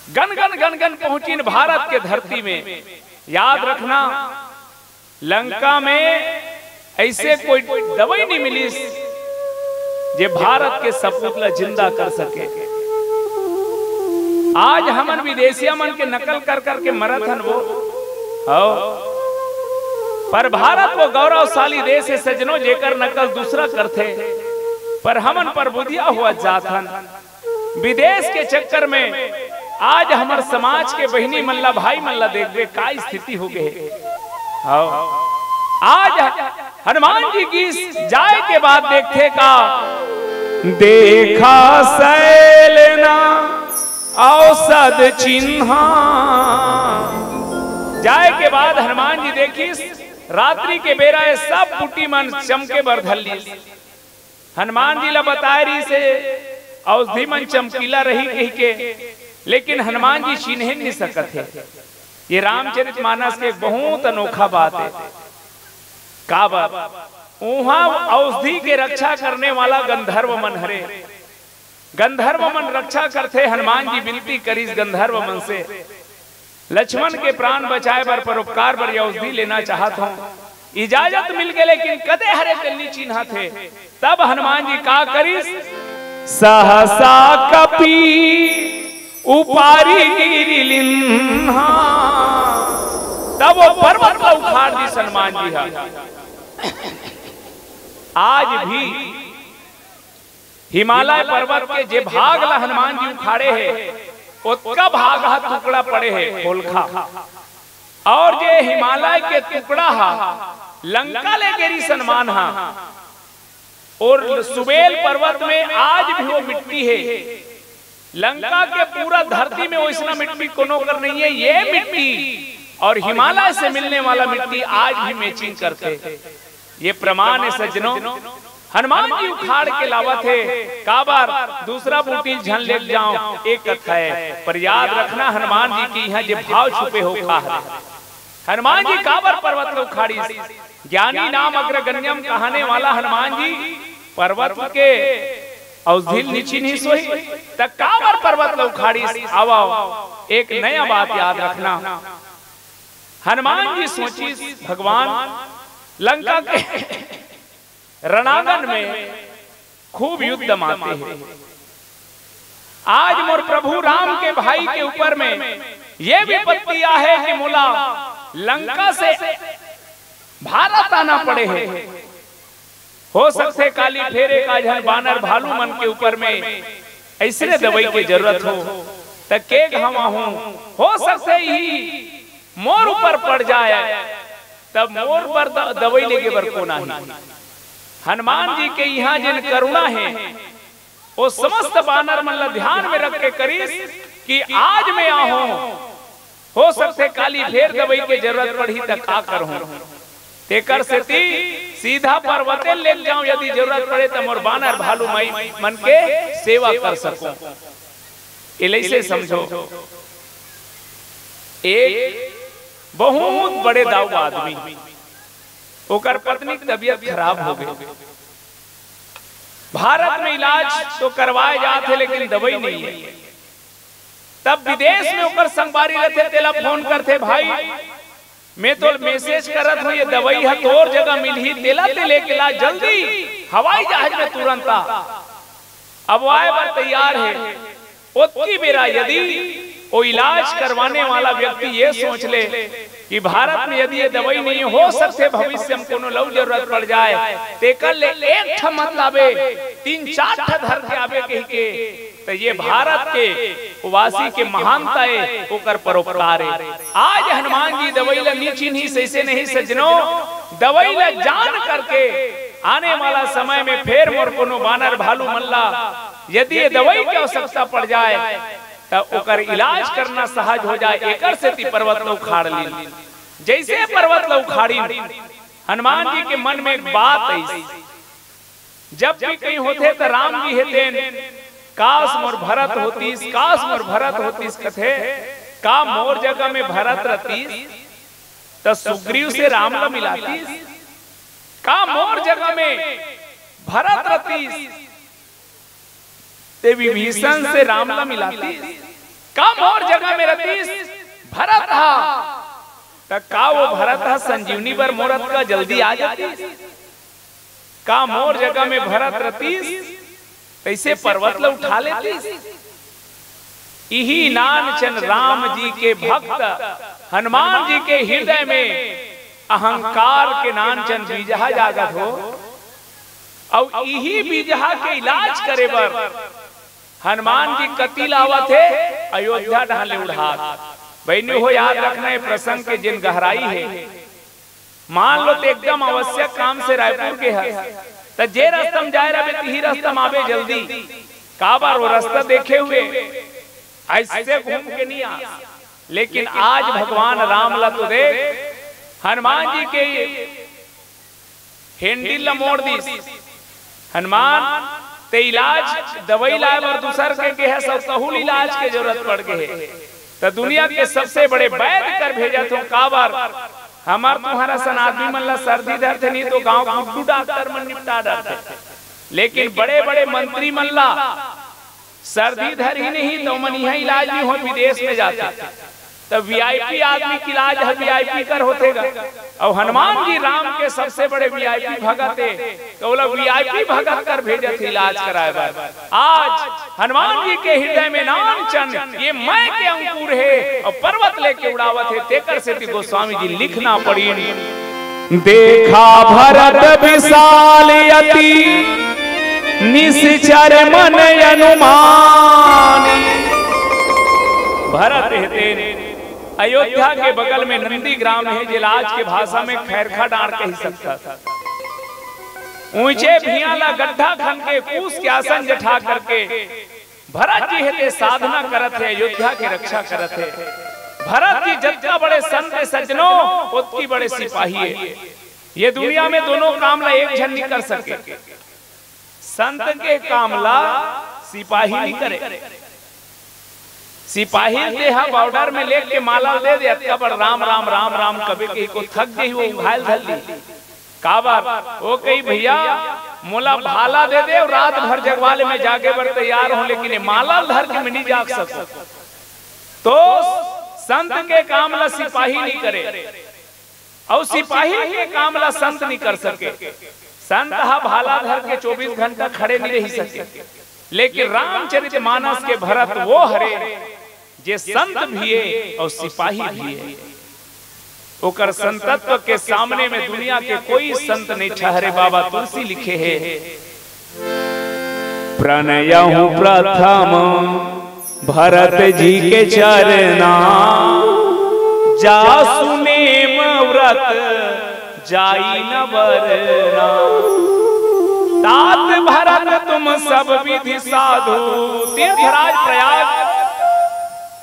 गन गन गन गन पहुंचिन भारत के धरती में। याद रखना, लंका में ऐसे कोई दवाई नहीं मिलिस जे भारत के सपूत ला जिंदा कर सके। आज हमन विदेशिया मन के नकल कर कर के मरत हन वो, हव। पर भारत वो गौरवशाली देश हे सज्जनों, जेकर नकल दूसरा करथे, पर हमन परबुधिया होवत जात हन। विदेश के चक्कर में आज हमर समाज के बहिनी मन ला, भाई मन ला देखबे, का स्थिति हो गे हे। हव। आज हनुमान जी गिस जाए के बाद देखथे का, देखा सैलना औषध चिन्हा। जाए के बाद हनुमान जी देखिस, रात्रि के बेरा ये सब बूटी मन चमके बर धर लिस। हनुमान जी ला बताए रहिस हे, औषधि मन चमकीला रही कहिके, लेकिन हनुमान जी चिन्हे नहीं सकत हे। ये रामचरित मानस के एक बहुत अनोखा बात हे। काबर? उहाँ औषधि के रक्षा करने वाला गंधर्व मन हरे। गंधर्व मन रक्षा करथे। हनुमान जी विनती करिस गंधर्व मन से, लक्ष्मण के प्राण बचाए बर, परोपकार बर ये औषधि लेना चाहत हंव, इजाजत मिल गे, लेकिन कते हरे तेन नी चिन्हत हे। तब हनुमान जी का करिस, सहसा कपि उपारि गिरि लिन्हा। तब वो पर्वत ला उखाड़ दिस हनुमान जी हा। आज भी हिमालय पर्वत के जे भाग ला हनुमान जी उखाड़े हे, ओतका भाग हा टुकड़ा पड़े हे, खोलखा। और जे हिमालय के टुकड़ा हा, लंका ले गे रिहिस हनुमान हा, और सुबेल पर्वत में आज भी वो मिट्टी हे। लंका के पूरा धरती में वैसना मिट्टी कोनो कर नहीं हे। ये मिट्टी और हिमालय से मिलने वाला मिट्टी आज भी matching करथे। ये प्रमाण हे सज्जनों, हनुमान जी उखाड़ के लावत हे। काबर? दूसरा बूटी झन लेग जांव, एक कथा हे। पर याद रखना, हनुमान जी के इहाँ जे भाव छुपे हे, ओ का हरे। हनुमान जी काबर पर्वत ल उखाड़िस? ज्ञानी नाम अग्रगण्यम कहने वाला हनुमान जी पर्वत के औषधि ल नी चिन्हिस होही, त काबर पर्वत ल उखाड़िस? आवव, एक नया बात याद रखना। हनुमान जी सोचिस, भगवान, लंका के रणांगन में खूब युद्ध माते हे। आज मोर प्रभु राम के भाई के ऊपर में ये विपत्ति आहे कि मोला लंका से भारत आना पड़े हे। हो सकथे काली फेर एक आध झन बानर भालू मन के ऊपर में अइसने दवई के जरूरत हो, त के घांव आहूं, हो सकथे इही मोर ऊपर पड़ जाय, तब मोर बर द-, दवई लेगे बर कोन आही? हनुमान जी के इहां जेन करुणा हे, वो समस्त बानर मन ला ध्यान में रख के करिस कि आज मैं आहूं, हो सकथे काली फेर दवई के जरूरत पड़ही, त का करहूं? तेकर सेती सीधा पर्वते लेग जांव, यदि जरूरत पड़े, त मोर बानर भालू माई मन के सेवा कर सकूं। एला अइसे समझो, एक बहुत बड़े दाऊ आदमी, ओकर पत्नी के तबीयत खराब हो गे। भारत में इलाज तो करवाए जात हे, लेकिन दवई नइ हे। तब विदेश में ओकर संगवारी रहिथे, तेला फोन करथे, "भाई, मैं तो मैसेज करत हूं, ये दवई ह तोर जगह मिलही, तेला ते लेके ला जल्दी, हवाई जहाज में तुरंत आ।" अब वो आए बर तैयार हे। ओतकी बेरा यदि वो इलाज करवाने वाला व्यक्ति ये सोच ले कि भारत में यदि ये दवई नइ हे, हो सकथे भविष्य में कोनो ल अउ जरूरत पड़ जाय, तेकर ले एक ठा मत लाबे, तीन चार ठा धर के आबे कहिके, त ये भारत के वासी के महानता हे, ओकर परोपकार हे। आज हनुमान जी दवई ल नइ चिन्हिस, अइसे नहीं सज्जनो, दवई ल जान करके आने वाला समय में फेर मोर कोनो बानर भालू मन ला यदि ये दवई के आवश्यकता पड़ जाय, त ओकर इलाज करना सहज हो जाय, एकर सेती पर्वत ल उखाड़ लीन। जइसे पर्वत ल उखाड़िन, हनुमान जी के मन में एक बात आइस, जब भी कहीं होथे त राम जी हे तेन, "काश मोर भरत होतिस, काश मोर भरत होतिस," कथे। का मोर जगह में भरत रहतिस त सुग्रीव से राम ल मिलातिस? का मोर जगह में भरत रहतिस ते विभीषण से राम ल मिलातिस? का मोर जगह में रहतिस भरत ह, त का वो भरत ह संजीवनी बर मोर अतका जल्दी आ जातिस? का मोर जगह में भरत रहतिस, तइसे पर्वत ल उठा लेतिस? इही नानचन राम जी के भक्त हनुमान जी के हृदय में अहंकार के नानचन बीजहा जागत हो, अउ इही बीजहा के इलाज करे बर हनुमान जी कति लावत हे, अयोध्या डहान ले उड़ात। बहिनी हो, याद रखना, ये प्रसंग के जेन गहराई हे, मान लो ते एकदम आवश्यक काम से रायपुर गे हस, त जे रस्ता म जाय रहिबे, तिही रस्ता म आबे जल्दी। काबर वो रस्ता देखे हुए अइसे घूम के नइ आस। लेकिन आज भगवान राम ल तो देख, हनुमान जी के handle ल मोड़ दिस। हनुमान, ते इलाज, दवई लाय बर दूसर के गे हस, अउ तहू ल इलाज के जरूरत पड़ गे हे, त दुनिया के सबसे बड़े वैद्य कर भेजत हों। काबर? हमर तुम्हर असन आदमी मन ला सर्दी धरथे, नहीं तो गांव गुड्डू डॉक्टर मन निपटा डरथे, लेकिन बड़े बड़े मंत्री मन ला सर्दी धरही नहीं त ओमन इहां इलाज नइ होय, विदेश में जाथे। त वीआईपी आदमी के इलाज ह वीआईपी कर होथे गा। अउ हनुमान जी राम के सबसे बड़े वीआईपी भगत हे, त ओला वीआईपी भगत कर भेजत हे इलाज कराय बर। आज हनुमान जी के हृदय में नानचन ये मय के अंकुर हे, अउ पर्वत लेके उड़ावत हे, तेकर सेती गोस्वामी जी लिखना पड़िन। देखा भरत विशाल अति निशिचर मन अनुमानी। भरत हे तेन, अयोध्या के बगल में नंदीग्राम हे, जेला आज के भाषा में खैरखा डांड़ कहि सकथस। ऊंचे भुइयां ला गड्ढा खन के कुश के आसन जठा करके भरत जी हे ते साधना करत हे, अयोध्या के रक्षा करत हे। भरत जी जतका बड़े संत हे सज्जनो, ओतकी बड़े सिपाही हे। ये दुनिया में दोनों काम ला एक झन नइ कर सके। संत के काम ला सिपाही नइ करे। सिपाही ल तेहा बॉर्डर में लेग के माला ल दे दे, अतका बड़ राम राम राम राम कबे कहिके थक जही, वो उघाय ल धर लिही। काबर? वो कही, "भइया, मोला भाला दे दे अउ रात भर जगवा ले, मैं जागे बर तैयार हूं, लेकिन ये माला ल धर के मैं नइ जाग सकूं।" तो संत के काम ला सिपाही नइ करे, अउ सिपाही के काम ला संत नइ कर सके। संत ह भाला धर के चौबीस घंटा खड़े नहीं रह सके, लेकिन रामचरित मानस के भरत वो हरे जे संत भी हे अउ सिपाही भी हे। ओकर संतत्व के सामने में दुनिया के कोई संत नहीं ठहरे। बाबा तुलसी लिखे हे, प्रणयहु प्रथम भरत जी के चरना, जासु नेम व्रत जाई न बरना। तात भरत तुम सब विधि साधु। तीर्थराज प्रयाग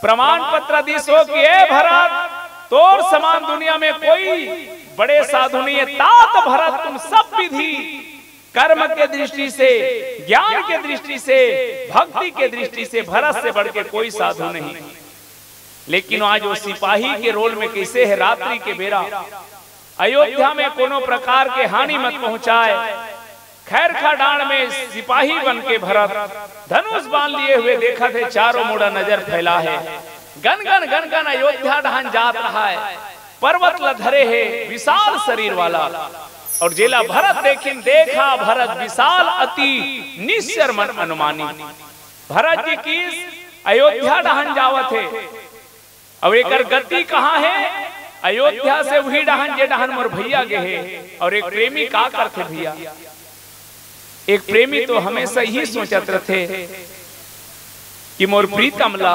प्रमाण पत्र दिस हो कि ए भरत, तोर समान दुनिया में कोई बड़े साधु नहीं है। तात भरत तुम सब विधि, कर्म के दृष्टि से, ज्ञान के दृष्टि से, भक्ति के दृष्टि से भरत से बढ़ के कोई साधु नहीं। लेकिन आज वो सिपाही के रोल में कैसे है, रात्रि के बेरा अयोध्या में कोनो प्रकार के हानि मत पहुंचाए। खैरखा डांड़ में सिपाही बन के भरत धनुष बाण लिए हुए देखत हे, चारों मुड़ा नजर फैला हे। गन गन गन गन अयोध्या डहन जात रहा हे, पर्वत ल धरे हे, विशाल शरीर वाला। अउ जेला भरत देखिन, देखा भरत विशाल अति निश्चर मन अनुमानी। भरत जी किस अयोध्या डहन जावत हे। अउ एकर गति कहाँ हे? अयोध्या से उही डहन, जे डहन मोर भैया गे हे। अउ एक प्रेमी का करथे भैया, एक प्रेमी तो हमेशा यही सोचत रथे कि मोर प्रीतम ला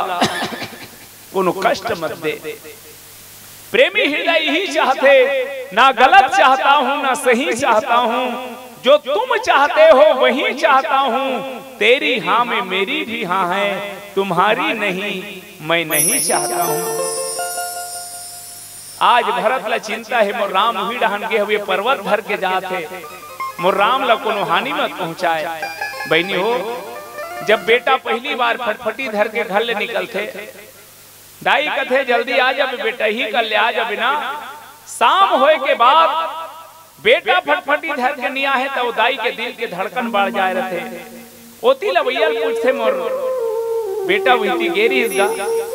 कोनो कष्ट मत दे। प्रेमी हृदय यही चाहथे, ना गलत चाहता हूँ, ना सही चाहता हूँ, जो तुम चाहते हो वही चाहता हूँ। तेरी हाँ में मेरी भी हाँ है, तुम्हारी नहीं मैं नहीं चाहता हूँ। आज भरत ला चिंता हे, मोर राम उही डहन गे हवे, पर्वत धर के जात हे, मोर राम ला कोनो हानि मत पहुंचाए। बहिनी हो, जब बेटा पहली बार फटफटी धर के घर ले निकलथे, दाई कथे, "जल्दी आ जा बेटा, ही कर ले, आ जा बिना।" शाम होए के बाद बेटा फटफटी धर के निया हे, त ओ दाई के दिल के धड़कन बढ़ जाए रथे। ओती लवैया ल पूछथे, "मोर बेटा उहिती गे रिहिस गा,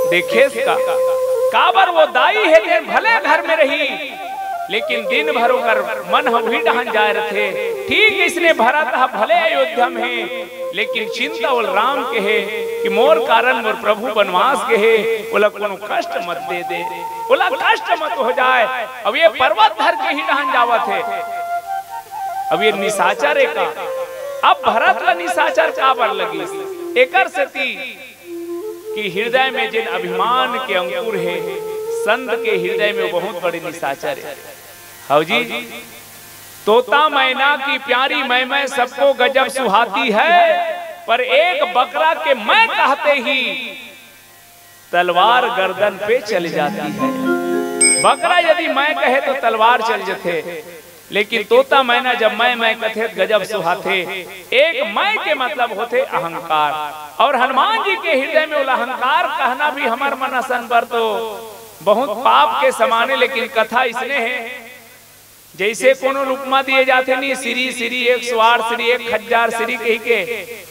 देखेस का?" काबर वो दाई हे, तेन भले घर में रही, लेकिन दिन भर ओकर मन ह उही डहन जाए रथे। ठीक इसने भरत ह भले अयोध्या में हे, लेकिन चिंता ओल राम के हे कि मोर कारण मोर प्रभु बनवास गे हे, ओला कोनो कष्ट मत दे दे, ओला कष्ट मत हो जाए। अब ये पर्वत धर के ही डहन जावत हे। अब ये निशाचर हे का? अब भरत ला निशाचर काबर लगिस? एकर सेती कि हृदय में जेन अभिमान के अंकुर हे, संत के हृदय में वो बहुत बड़े निशाचर हे। हव जी, तोता मैना की प्यारी मैं मैं सबको गजब सुहाती है, पर एक बकरा के मैं कहते ही तलवार गर्दन पे चली जाती है। बकरा यदि मैं कहे तो तलवार चल जथे, लेकिन तोता मैना जब मैं मैं कथे त गजब सुहाथे। एक मैं के मतलब होथे अहंकार। अउ हनुमान जी के हृदय में ओला अहंकार कहना भी हमर मन असन बर तो बहुत पाप के समान हे, लेकिन कथा इसने हे, जइसे कोनो ल उपमा दिए जाथे नी, सिरी सिरी, एक सौ आठ सिरी, एक हजार सिरी कहिके,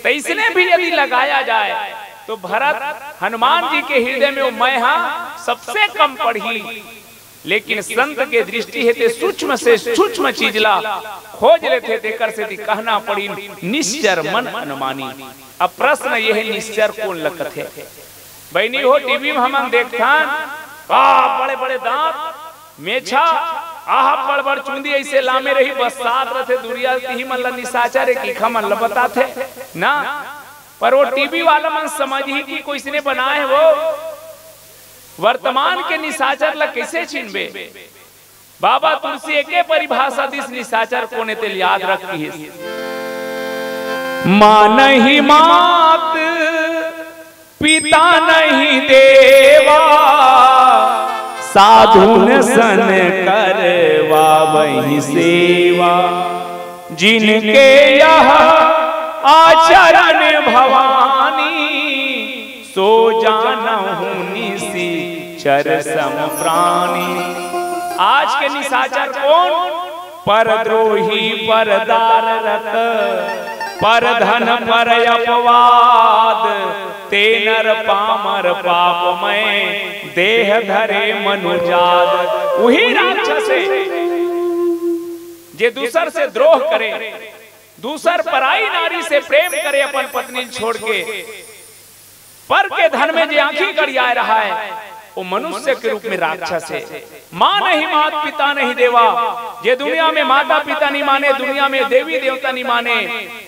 तइसने भी यदि लगाया जाए तो भरत हनुमान जी के हृदय में वो मैं हा सबसे कम पड़ही। लेकिन संत के दृष्टि हे ते सूक्ष्म से सूक्ष्म चीज ला खोज लेथे, तेकर सेती कहना पड़ी निश्चर मन अनुमानी। अब प्रश्न ये हे, निश्चर कोन ल कथे? बहिनी हो, टीवी में हमन देखथन, वाह, बड़े बड़े दांत, मेछा, आह, बड़ बड़ चुंदी अइसे लामे रही, बस्सात रथे, दुरिहा तिही मन ल निशाचर हे कहिके हमन ल बताथे ना। पर वो टीवी वाला मन समझही कि कोइसने बनाए हे वो। वर्तमान के निशाचर ल कइसे चिन्हबे? बाबा तुलसी एके परिभाषा दिस निशाचर कोन ए तेल याद रख किहिस। माँ नहीं मात, पिता नहीं देवा, साधुन सन करवावहि सेवा। जिनके यह आचरण भवानी, सो जानहु निशिचर सम प्राणी। आज के निशाचर कोन? परद्रोही, परदाररत, परधन, पर अपवाद, ते नर पामर पापमय, देह धरे मनुजाद। उही राक्षस हे। जे दूसर से द्रोह करे, दूसर पराई नारी से प्रेम करे, अपन पत्नी छोड़ के, पर के धन में जे आंखी गड़ियाए रहय, वो मनुष्य के रूप में राक्षस हे। माँ नहीं, मात पिता नहीं देवा, जे दुनिया में माता पिता नहीं माने, दुनिया में देवी देवता नहीं माने,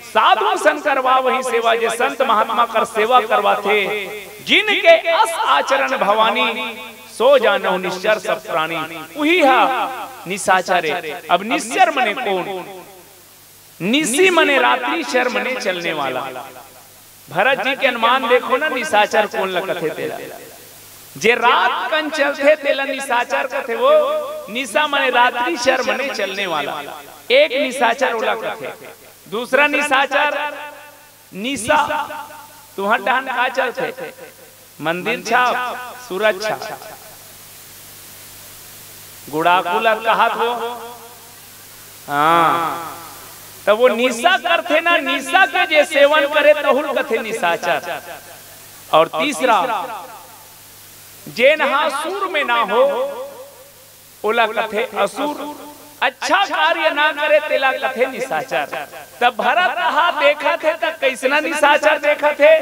साधु संकर वा वही सेवा, जे संत महात्मा कर सेवा करवाथे, जिनके अस आचरण भवानी, सो जानहु निश्चर सब प्राणी, उही हा निशाचर हे। अब निश्चर मने कोन? निशी मने रात्रि, चर मने चलने वाला। भरत जी के अनुमान देखो ना, निशाचर कोन ल कथे तेला। जे रात कन चलथे तेला निशाचर कथे, वो निशा मने रात्रि, चर मने चलने वाला। एक निशाचर ओला कथे, दूसरा निशाचर निशा। तुहर डहन का चलथे? मंदिर छाप, सूरज छाप, गुड़ाकू ला कहत हो। हाँ, त वो निशा करथे ना, निशा के जे सेवन करे तहुल कथे निशाचर। और तीसरा, जेन हा सुर में ना हो, ओला कथे असुर। अच्छा कार्य ना करे तेला कथे निशाचर। तब भरत हा देखत हे त कइसना निशाचर देखत हे?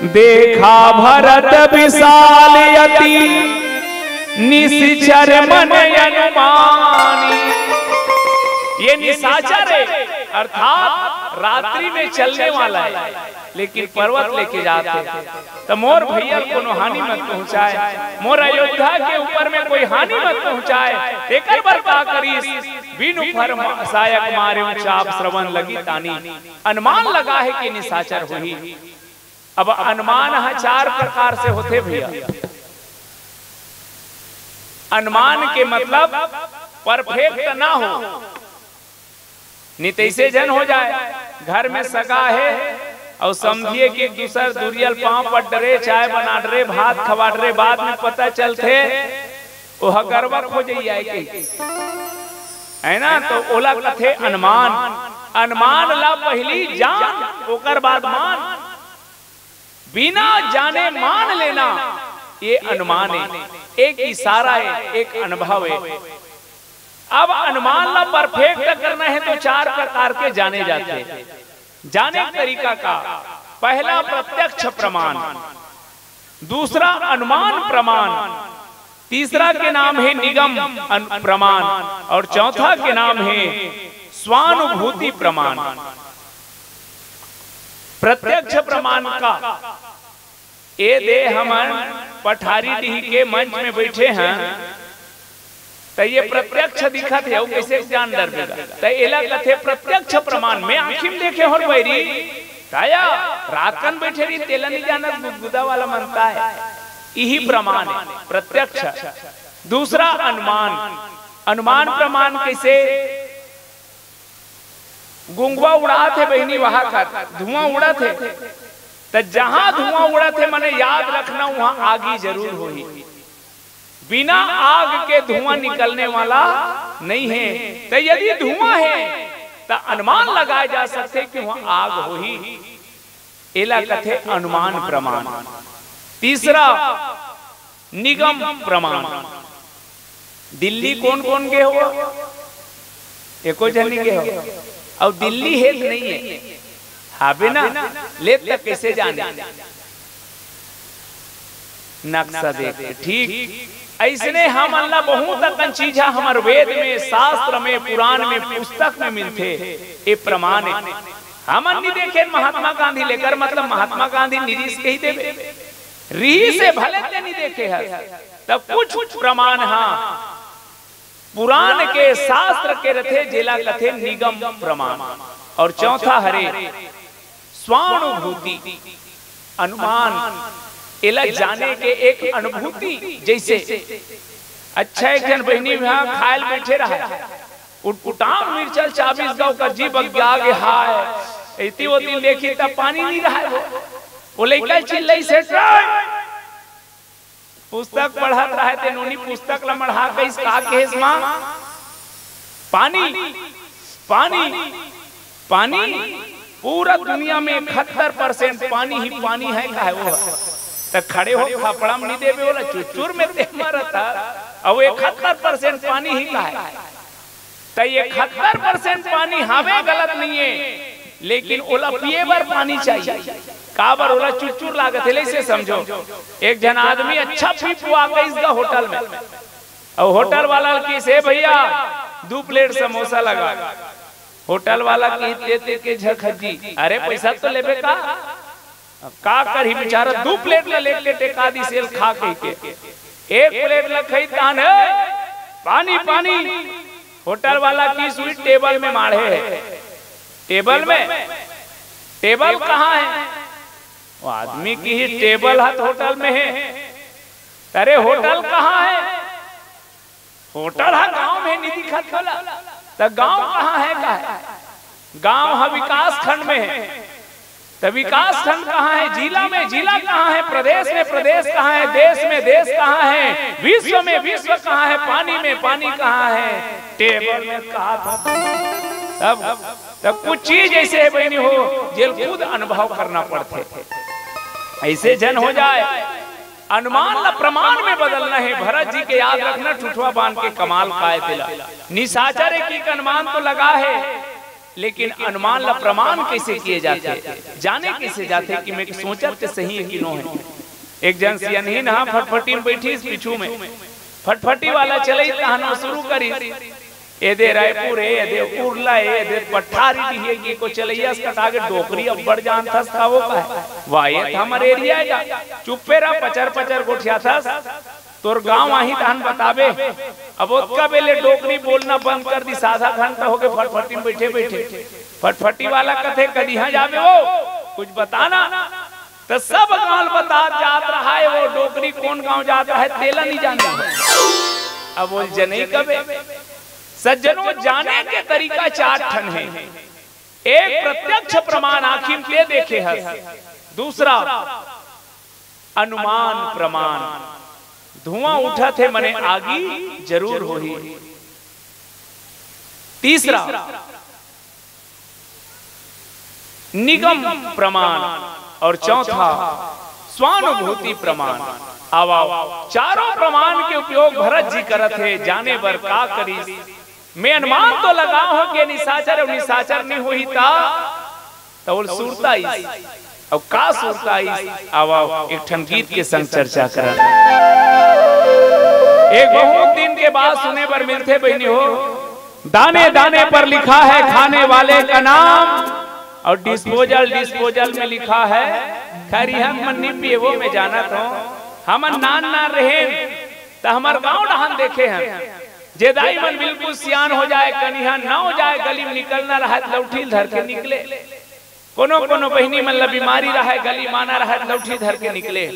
देखा भरत विशाल अति निशिचर मन अनुमानी। ये निशाचर हे, अर्थात रात्रि में चलने वाला हे, लेकिन पर्वत लेके जात हे। त मोर भैया ल कोनो हानि मत पहुंचाय, मोर अयोध्या के ऊपर में कोई हानि मत पहुंचाय। तेकर बर का करिस? बिनु फर सहायक मारेउ चाप श्रवण लगी तानी। अनुमान लगाहे कि निशाचर होही। अब अनुमान ह चार प्रकार से होथे भैया। अनुमान के मतलब परफेक्ट ना हो, नइ तइसे झन हो जाय, घर में सगा हे अउ समझिए कि दूसर दुरिहा ल पांव पड़ डरे, चाय बना डरे, भात खवा डरे, बाद में पता चलथे ओह गरवा खोजे आय कहिके, हे ना? त ओला कथे अनुमान। अनुमान ला पहिली जान, ओकर बाद मान। बिना जाने मान लेना, ये अनुमान हे, एक इशारा हे, एक अनुभव हे। अब अनुमान ला परफेक्ट करना हे त चार प्रकार के जाने जाथे। जाने के तरीका का? पहला प्रत्यक्ष प्रमाण, दूसरा अनुमान प्रमाण, तीसरा के नाम हे निगम अन-, प्रमाण और चौथा के नाम हे स्वानुभूति प्रमाण। प्रत्यक्ष प्रमाण का? ए दे हमन पठारी डीह के मंच में बइठे हन, त ये प्रत्यक्ष दिखत हे, अउ कइसे जान डरबे गा? त एला कथे प्रत्यक्ष प्रमाण। मैं आंखी में देखे हों बइरी, त या रात कन बइठे रही, तेला नइ जानस, गुदगुदा वाला मनता हे। इही प्रमाण हे, प्रत्यक्ष। दूसरा अनुमान, अनुमान प्रमाण कइसे? गुंगवा उड़ात हे बहिनी, वहा का धुआं उड़त हे, त जहां धुआं उड़त हे, मने याद रखना, वहां आगी जरूर होही। बिना आग के धुआं निकलने वाला नइ हे। त यदि धुआं हे, त अनुमान लगाए जा सकथे कि वहां आग होही। एला कथे अनुमान प्रमाण। तीसरा निगम प्रमाण। दिल्ली कोन कोन गे हो? एको झन नइ गे हो। अउ दिल्ली हे त नइ हे, हाबे ना, ले त कइसे जाने? नक्शा देख के, ठीक। अइसने हमन ला बहुत अकन चीज ह हमर वेद में, शास्त्र में, पुराण में, पुस्तक में मिलथे। ए प्रमाण हे। हमन नइ देखे महात्मा गांधी ल, एकर मतलब महात्मा गांधी नइ रिहिस कहि देबे। रिहिस हे भले ते नइ देखे हस, त कुछ प्रमाण ह पुराण के, शास्त्र के रथे, जेला कथे निगम प्रमाण। और चौथा हरे स्वानुभूति, अनुमान, एला जाने के एक अनुभूति। जइसे अच्छा, एक झन बहिनी ह खाय ल बइठे रहय, उटपुटांग मिर्चा ल चाबिस गा, ओकर जीभ अगिया गे, हाय, एती ओती देखिस त पानी नइ रहय वो। वो लइका चिल्लाइस हे, "ट्राय!" पुस्तक पढ़त रहय ते नोनी पुस्तक ल मढ़ा कहिस, "का कहेस मां?" "पानी, पानी, पानी।" पूरा दुनिया में इकहत्तर परसेंट पानी ही पानी हे, कहय वो। त खड़े हो, खपड़ा म नइ देबे ओला, चुचुर में ते मरत हस, अउ इकहत्तर परसेंट पानी ही कहय। त इकहत्तर परसेंट पानी हवे, गलत नइये, लेकिन ओला पिए बर पानी चाहिए। काबर? ओला चुरचुर लागत हे, ले इसे समझो। एक झन आदमी अच्छा पी पुआ के इसका होटल में, अउ होटल वाला ल किहिस, "ए भैया, दू प्लेट समोसा लगा।" होटल वाला किहिस, "ते, ते के झखज्जी, अरे पैसा तो लेबे का?" अब का करही बेचारा, दू प्लेट ल लेके टेका दिस एल खा कहिके। एक प्लेट ल खई तान हे, पानी, पानी। होटल वाला किहिस, "उही टेबल में माढ़े हे।" "टेबल में? टेबल कहाँ हे?" वो आदमी किहिस, "टेबल ह त होटल में हे।" "अरे होटल कहाँ हे?" "होटल ह गांव में नइ दिखत हे ला।" "त गांव कहाँ हे, का हे?" "गांव ह विकास खंड में हे।" "त विकास खंड कहाँ हे? जिला में जिला कहाँ हे? प्रदेश में प्रदेश कहाँ हे? देश में देश कहाँ हे? विश्व में विश्व कहाँ हे? पानी में पानी कहाँ हे? टेबल में कहाँ था?" तब, तब कुछ चीज ऐसे हे बहिनी हो, जेल खुद अनुभव करना पड़थे। ऐसे झन हो जाए, अनुमान ला प्रमाण में बदलना हे। भरत जी के याद रखना, ठुठवा बांध के कमाल पाए तेला। निशाचर एक, एक अनुमान तो लगा हे, लेकिन अनुमान ला प्रमाण कैसे किए जाथे, जाने कैसे जाथे कि मैं सोचत ते सही हे कि नो हे। एक झन सियनहिन हा फटफटी में बैठिस पीछू में, फटफटी वाला चलई तहन वो शुरू करिस, "एदे रायपुर हे, एदे उरला हे, एदे पठारी डीह हे" कि को चलैया से कटा के डोकरी अब्बड़ जानथस का वो कहे, "वाह, ये त हमर एरिया हे गा, चुप्पे रह, पचर पचर गोठियाथस, तोर गांव आही तहन बताबे।" अब ओतका बेले डोकरी बोलना बंद कर दिस, आधा घंटा होगे फटफटी में बैठे बैठे। फटफटी वाला कथे, "कदिहा जाबे वो, कुछ बताना।" त सब गांव ल बतात जात रहा हे, वो डोकरी कोन गांव जात रहा हे, तेला नइ जानत। अब वो जनई कबे। सज्जनों, जाने के तरीका चार ठन हे। एक प्रत्यक्ष प्रमाण, आँखी में ते देखे हस। दूसरा अनुमान प्रमाण, धुआं उठत हे मने आगी जरूर होही। तीसरा निगम प्रमाण अउ चौथा स्वानुभूति प्रमाण। आवा, चारों प्रमाण के उपयोग भरत जी करत हे, जाने बर का करिस। मैं अनुमान तो लगाव हों कि निशाचर अउ निशाचर नइ होही ता, त ओला सुरता आइस। अउ का सुरता आइस? आवा, एक ठन गीत के संग चर्चा करन। एक बहुत दिन के बाद सुने बर मिलथे बहिनी हो, दाने दाने पर लिखा है खाने वाले का नाम, अउ डिस्पोजल डिस्पोजल में लिखा है। खैर, इहाँ मन नइ पिए, वो मैं जानत हों। हमन नान नान रहेन, त हमर गांव डहान देखे हन, जे दाई मन बिल्कुल सियान हो जाए, कनिहा नव जाए, गली में निकलना रहय त लौठी ल धर के निकले। कोनो कोनो बहिनी मन ला बीमारी रहय, गली म आना रहय त लौठी धर के निकले।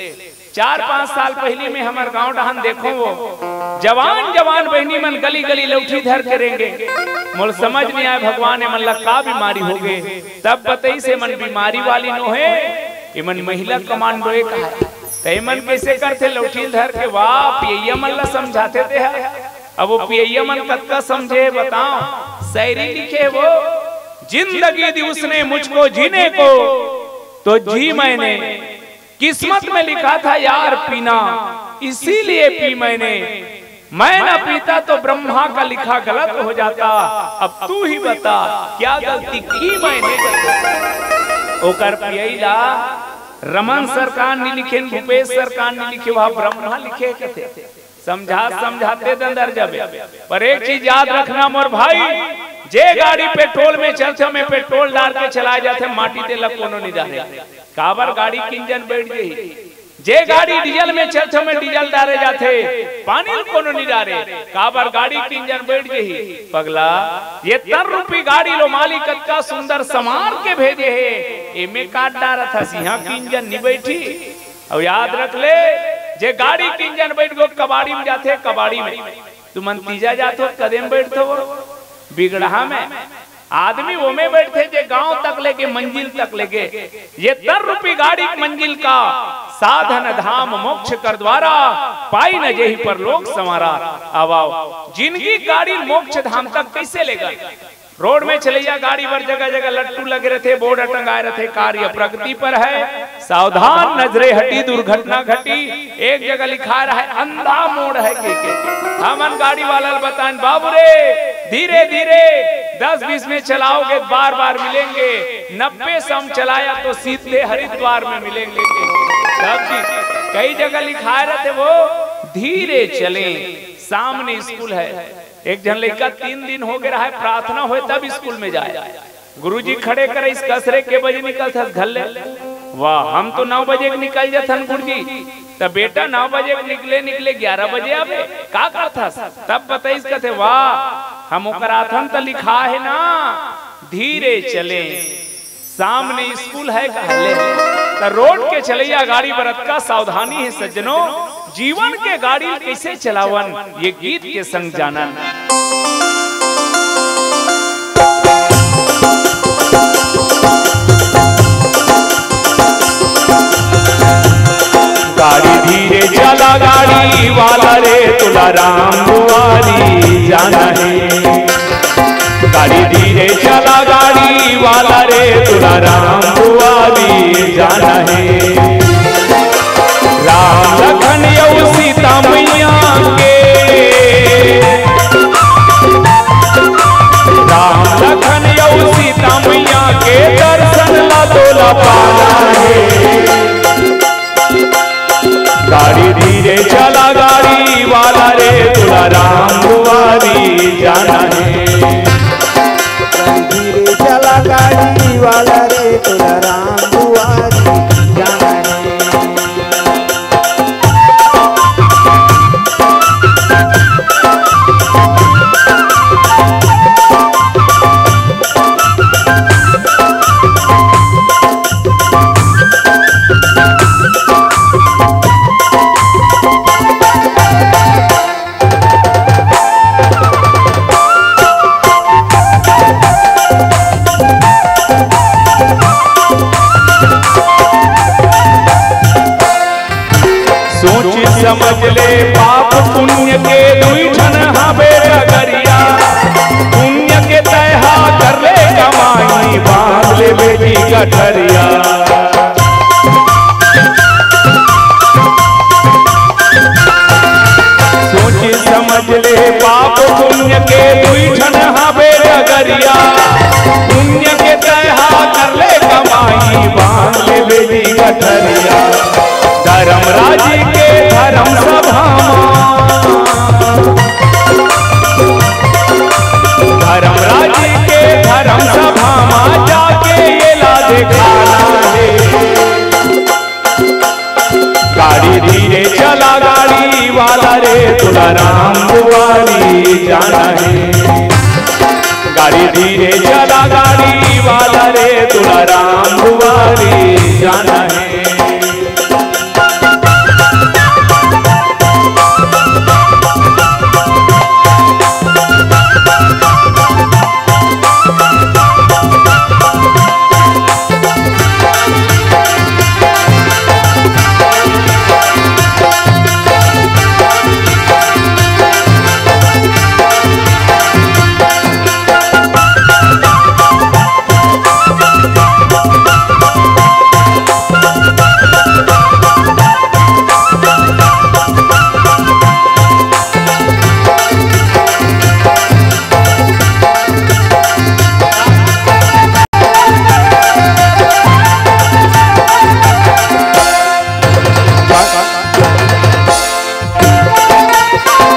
चार पांच साल पहिली में हमर गांव डहान देखों, वो जवान जवान बहिनी मन गली गली लौठी धर के रेंगे। मोला समझ नइ आय भगवान, एमन ला का बीमारी होगे। तब बतइस एमन बीमारी वाली नोहे, एमन महिला कमांडो ए कहाय। त एमन कइसे करथे लौठी ल धर के? वाह, पियइया मन ला समझाथे ते ह। अब वो पियइया मन कतका समझे बताओ। शायरी लिखे वो, "जिंदगी दी उसने मुझको जीने को, तो जी मैंने। किस्मत में लिखा था यार पीना, इसीलिए पी मैंने। मैं ना पीता तो ब्रह्मा का लिखा गलत हो जाता। अब तू ही बता, क्या गलती की मैंने?" ओकर पियई ला रमन सरकार नइ लिखेन, भूपेश सरकार नइ लिखे, वह ब्रह्मा लिखे कथे। समझा समझाते दंदर जबे। पर एक चीज याद रखना मोर भाई, जे गाड़ी पेट्रोल में चलथे, ओमे पेट्रोल डार के चलाए जाथे, माटी तेला कोनो नइ डारे। काबर? गाड़ी के इंजन बैठ जही। जे गाड़ी डीजल में चलथे, ओमे डीजल डारे जाथे, पानी ल कोनो नइ डारे। काबर? गाड़ी के इंजन बैठ जही। पगला, ये तर रूपी गाड़ी ल मालिक अतका सुंदर समार के भेजे हे, एमे काट डारत हस, इहाँ के इंजन नइ बैठी। अउ याद रख ले, जे गाड़ी के इंजन बैठ गो कबाड़ी में जाथे, कबाड़ी में। तुमन तीजा जाथो, कदे में बैठथो वो? बिगड़हा में। आदमी ओमे बैठथे, जे गांव तक लेगे, मंजिल तक लेगे। ये तर रूपी गाड़ी के मंजिल का साधन धाम मोक्ष कर द्वारा, पाई न जेहि परलोक संवारा। आवा, जिनगी गाड़ी मोक्ष धाम तक कइसे लेगन? रोड में चलइया गाड़ी बर जगह जगह लट्टू लगे रथे, बोर्ड टंगाए रथे, कार्य प्रगति पर है, सावधान नजरे हटी, दुर्घटना घटी। एक जगह लिखा रहे, अंधा मोड़ है के, के। हमन गाड़ी वाला ल बताएन, "बाबू रे, धीरे धीरे दस बीस में चलाओगे, बार बार मिलेंगे। नब्बे सौ में चलाया तो सीधे हरिद्वार में मिलेंगे। सब चीज कई जगह लिखाए रहते, वो धीरे चले। सामने स्कूल है। एक झन लइका तीन दिन हो गए रहा है, प्रार्थना होए तब स्कूल में जाए। गुरुजी खड़े करे, इस कसरे के बजे निकलथस घर ले? वाह, हम तो नौ बजे के निकल जाथन गुरुजी। त बेटा, नौ बजे के निकले, निकले ग्यारह बजे आवे, का करथस? तब बताइस, कथे, वाह, हम ओकर आथन त लिखा है ना, धीरे चले, सामने स्कूल है, कहले। त रोड के चलैया गाड़ी बरत का सावधानी है सज्जनों, जीवन के गाड़ी कैसे चलावन, ये गीत के संग जानन। गाड़ी धीरे चला गाड़ी वाला रे, तोला राम दुआरी जाना है। गाड़ी धीरे चला गाड़ी वाला रे, तोला राम दुआरी जाना है। राम लखन अउ सीता मैया के, राम लखन अउ सीता मैया के दर्शन ला तोला पाना है। गाड़ी धीरे चला गाड़ी वाला रे, तोला राम दुआरी जाना है। गाड़ी धीरे चला गाड़ी वाला रे, तोला राम दुआरी जाना है। सोच समझ ले पाप पुण्य के दुई झन हावे डगरिया। पुण्य के तैहा कर ले कमाई, बांध ले बेटी गठरिया। सोच समझ ले पाप पुण्य के दुई झन हावे डगरिया। पुण्य के तैहा कर ले कमाई, बांध ले बेटी गठरिया। धर्मराज के धर्म सभा मा, धर्मराज के धर्म सभा मा जाके एला देखाना हे। गाड़ी धीरे चला गाड़ी वाला रे, तोला राम दुआरी जाना हे। गाड़ी धीरे चला गाड़ी वाला रे, तोला राम दुआरी जाना हे।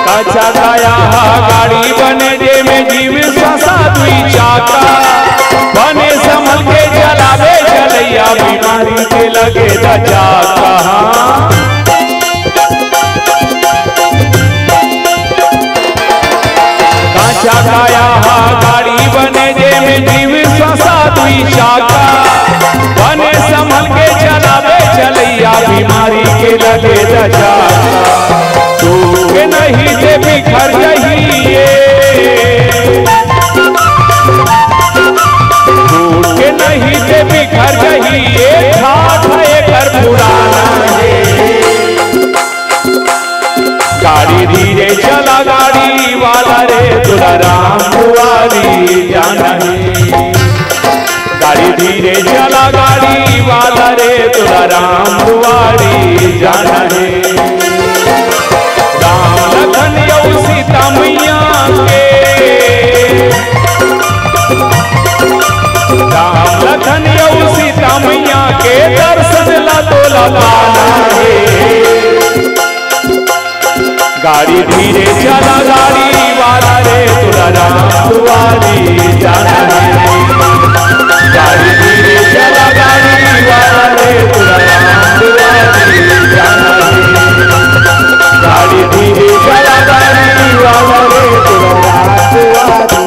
कच्चा काया हा गाड़ी बने, जेमे जीव ससा दुई चाका। बने संभल के चलावे चलैया, बीमारी के लगे दचाका। कच्चा काया हा गाड़ी बने, जेमे जीव ससा दुई चाका। बने संभल के चलावे चलैया, बीमारी के लगे दचाका। टूट के नहीं ते बिखर जही ये, टूट के नहीं ते बिखर जही ये, ठाठ एकर पुराना हे। गाड़ी धीरे चला गाड़ी वाला रे, तोला राम दुआरी जाना हे। गाड़ी धीरे चला गाड़ी वाला रे, तोला राम दुआरी जाना हे। राम लखन अउ सीता मैया के, गाड़ी धीरे चला गाड़ी वाला रे, तोला राम दुआरी जाना है। गाड़ी धीरे चला गाड़ी वाला रे, तोला राम दुआरी जाना है। गाड़ी धीरे चला गाड़ी वाला रे, तोला राम दुआरी जाना है।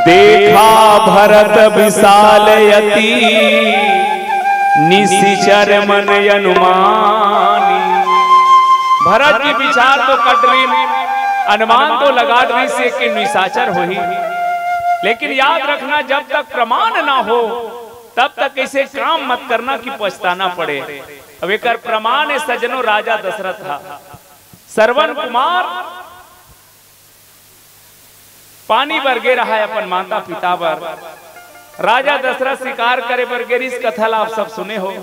देखा भरत विशाल अति, निशिचर मन अनुमानी। भरत जी विचार तो कर डरिस, अनुमान तो लगा डरिस हे कि निशाचर होही, लेकिन याद रखना, जब तक प्रमाण ना हो, तब तक ऐसे काम मत करना कि पछताना पड़े। अब एकर प्रमाण हे सज्जनों, राजा दशरथ हा। श्रवण कुमार पानी बर गे रहा है अपन माता पिता बर। राजा दशरथ शिकार करे बर गे रिहिस, कथा ला आप सब सुने हो।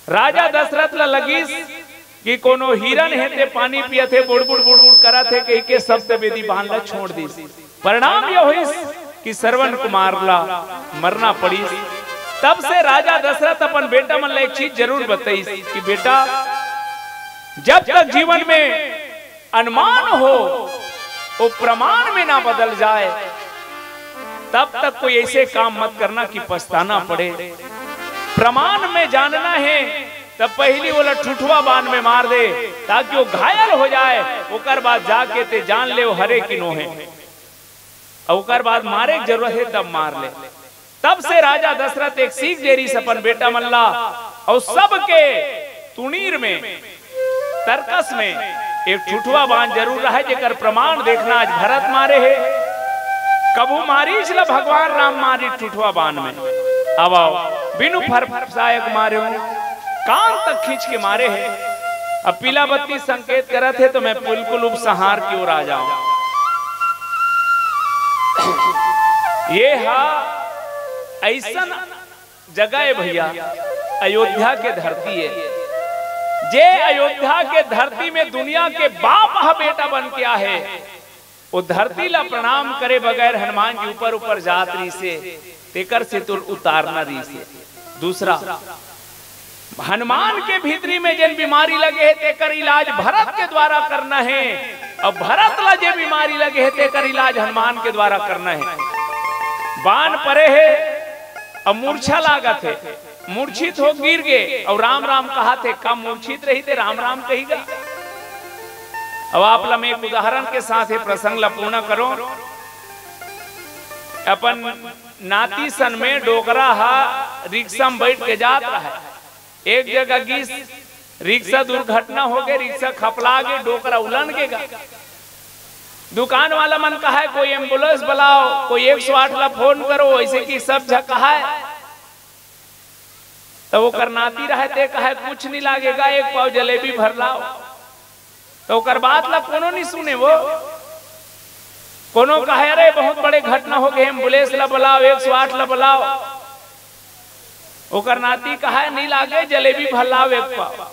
राजा दशरथ ला लगिस कि कोनो हिरन हे ते पानी पियत हे, बुड़बुड़ बुड़बुड़ करत हे, कहि के सप्तवेदी बांध ला छोड़ दिस। परिणाम ये होइस कि श्रवण कुमार ला मरना पड़िस। तब से राजा दशरथ अपन बेटा मन ला एक चीज जरूर बताइस कि बेटा, जब तक जीवन में अनुमान हो, वो प्रमाण में ना बदल जाए, तब तक कोई ऐसे काम मत करना कि पछताना पड़े। प्रमाण में जानना है, तब पहली ओला ठुठवा बाण में मार दे, ताकि वो घायल हो जाए, ओकर बाद जाके ते जान ले वो हरे कि नो हे, और ओकर बाद मारे के जरूरत है तब मार ले। तब से राजा दशरथ एक सीख दे रिहिस अपन बेटा मन ला, और सबके तुणीर में, तरकस में एक ठुठवा बाण जरूर रहे, जेकर प्रमाण देखना आज भरत मारे हे। कभू मारीच ला भगवान राम मारिस ठुठवा बाण में। अब आओ, बिनु फरफसायक मारे हो, कान तक खींच के मारे हे। अब पीला बत्ती संकेत करत हे, तो मैं बिल्कुल उपसंहार की ओर आ जाऊं। ये हा ऐसन जगह हे भैया, अयोध्या के धरती हे। जे अयोध्या के धरती में दुनिया के बाप हा बेटा बन के आहे, वो धरती ला प्रणाम करे बगैर हनुमान जी ऊपर ऊपर जात रिहिस हे, तेकर से तो उतारना रिहिस हे। दूसरा, हनुमान के भीतरी में जेन बीमारी लगे हे, तेकर इलाज भरत के द्वारा करना हे, और भरत ला जे बीमारी लगे हे, तेकर इलाज हनुमान के द्वारा करना हे। बाण परे हे, अब मूर्छा लागत हे, मूर्छित हो गिर गे, और राम राम कहत हे, का मूर्छित रही ते राम राम कही गा? अब आप ला मैं एक उदाहरण के साथ ये प्रसंग ला पूर्ण करो। अपन नाती सन में डोकरा हा रिक्शा में बैठ के जात रहे, एक जगह गिस, रिक्शा दुर्घटना हो गे, रिक्शा खपला गे, डोकरा उलन गे गा। दुकान वाला मन कहे, कोई एम्बुलेंस बुलाओ, कोई एक सौ आठ ला फोन करो, ऐसे कि सब झ कहे। तो ओकर नाती रहे, ते कहे, कुछ नहीं लागेगा, एक पाव जलेबी भर लाओ। तो ओकर बात ला कोनो नहीं सुने वो। कोनो कहे, अरे बहुत बड़े घटना हो गे, एम्बुलेंस ला बुलाओ, एक सौ आठ ला बुलाओ। ओकर नाती कहे, नहीं लागे, जलेबी भर लाओ एक पाव।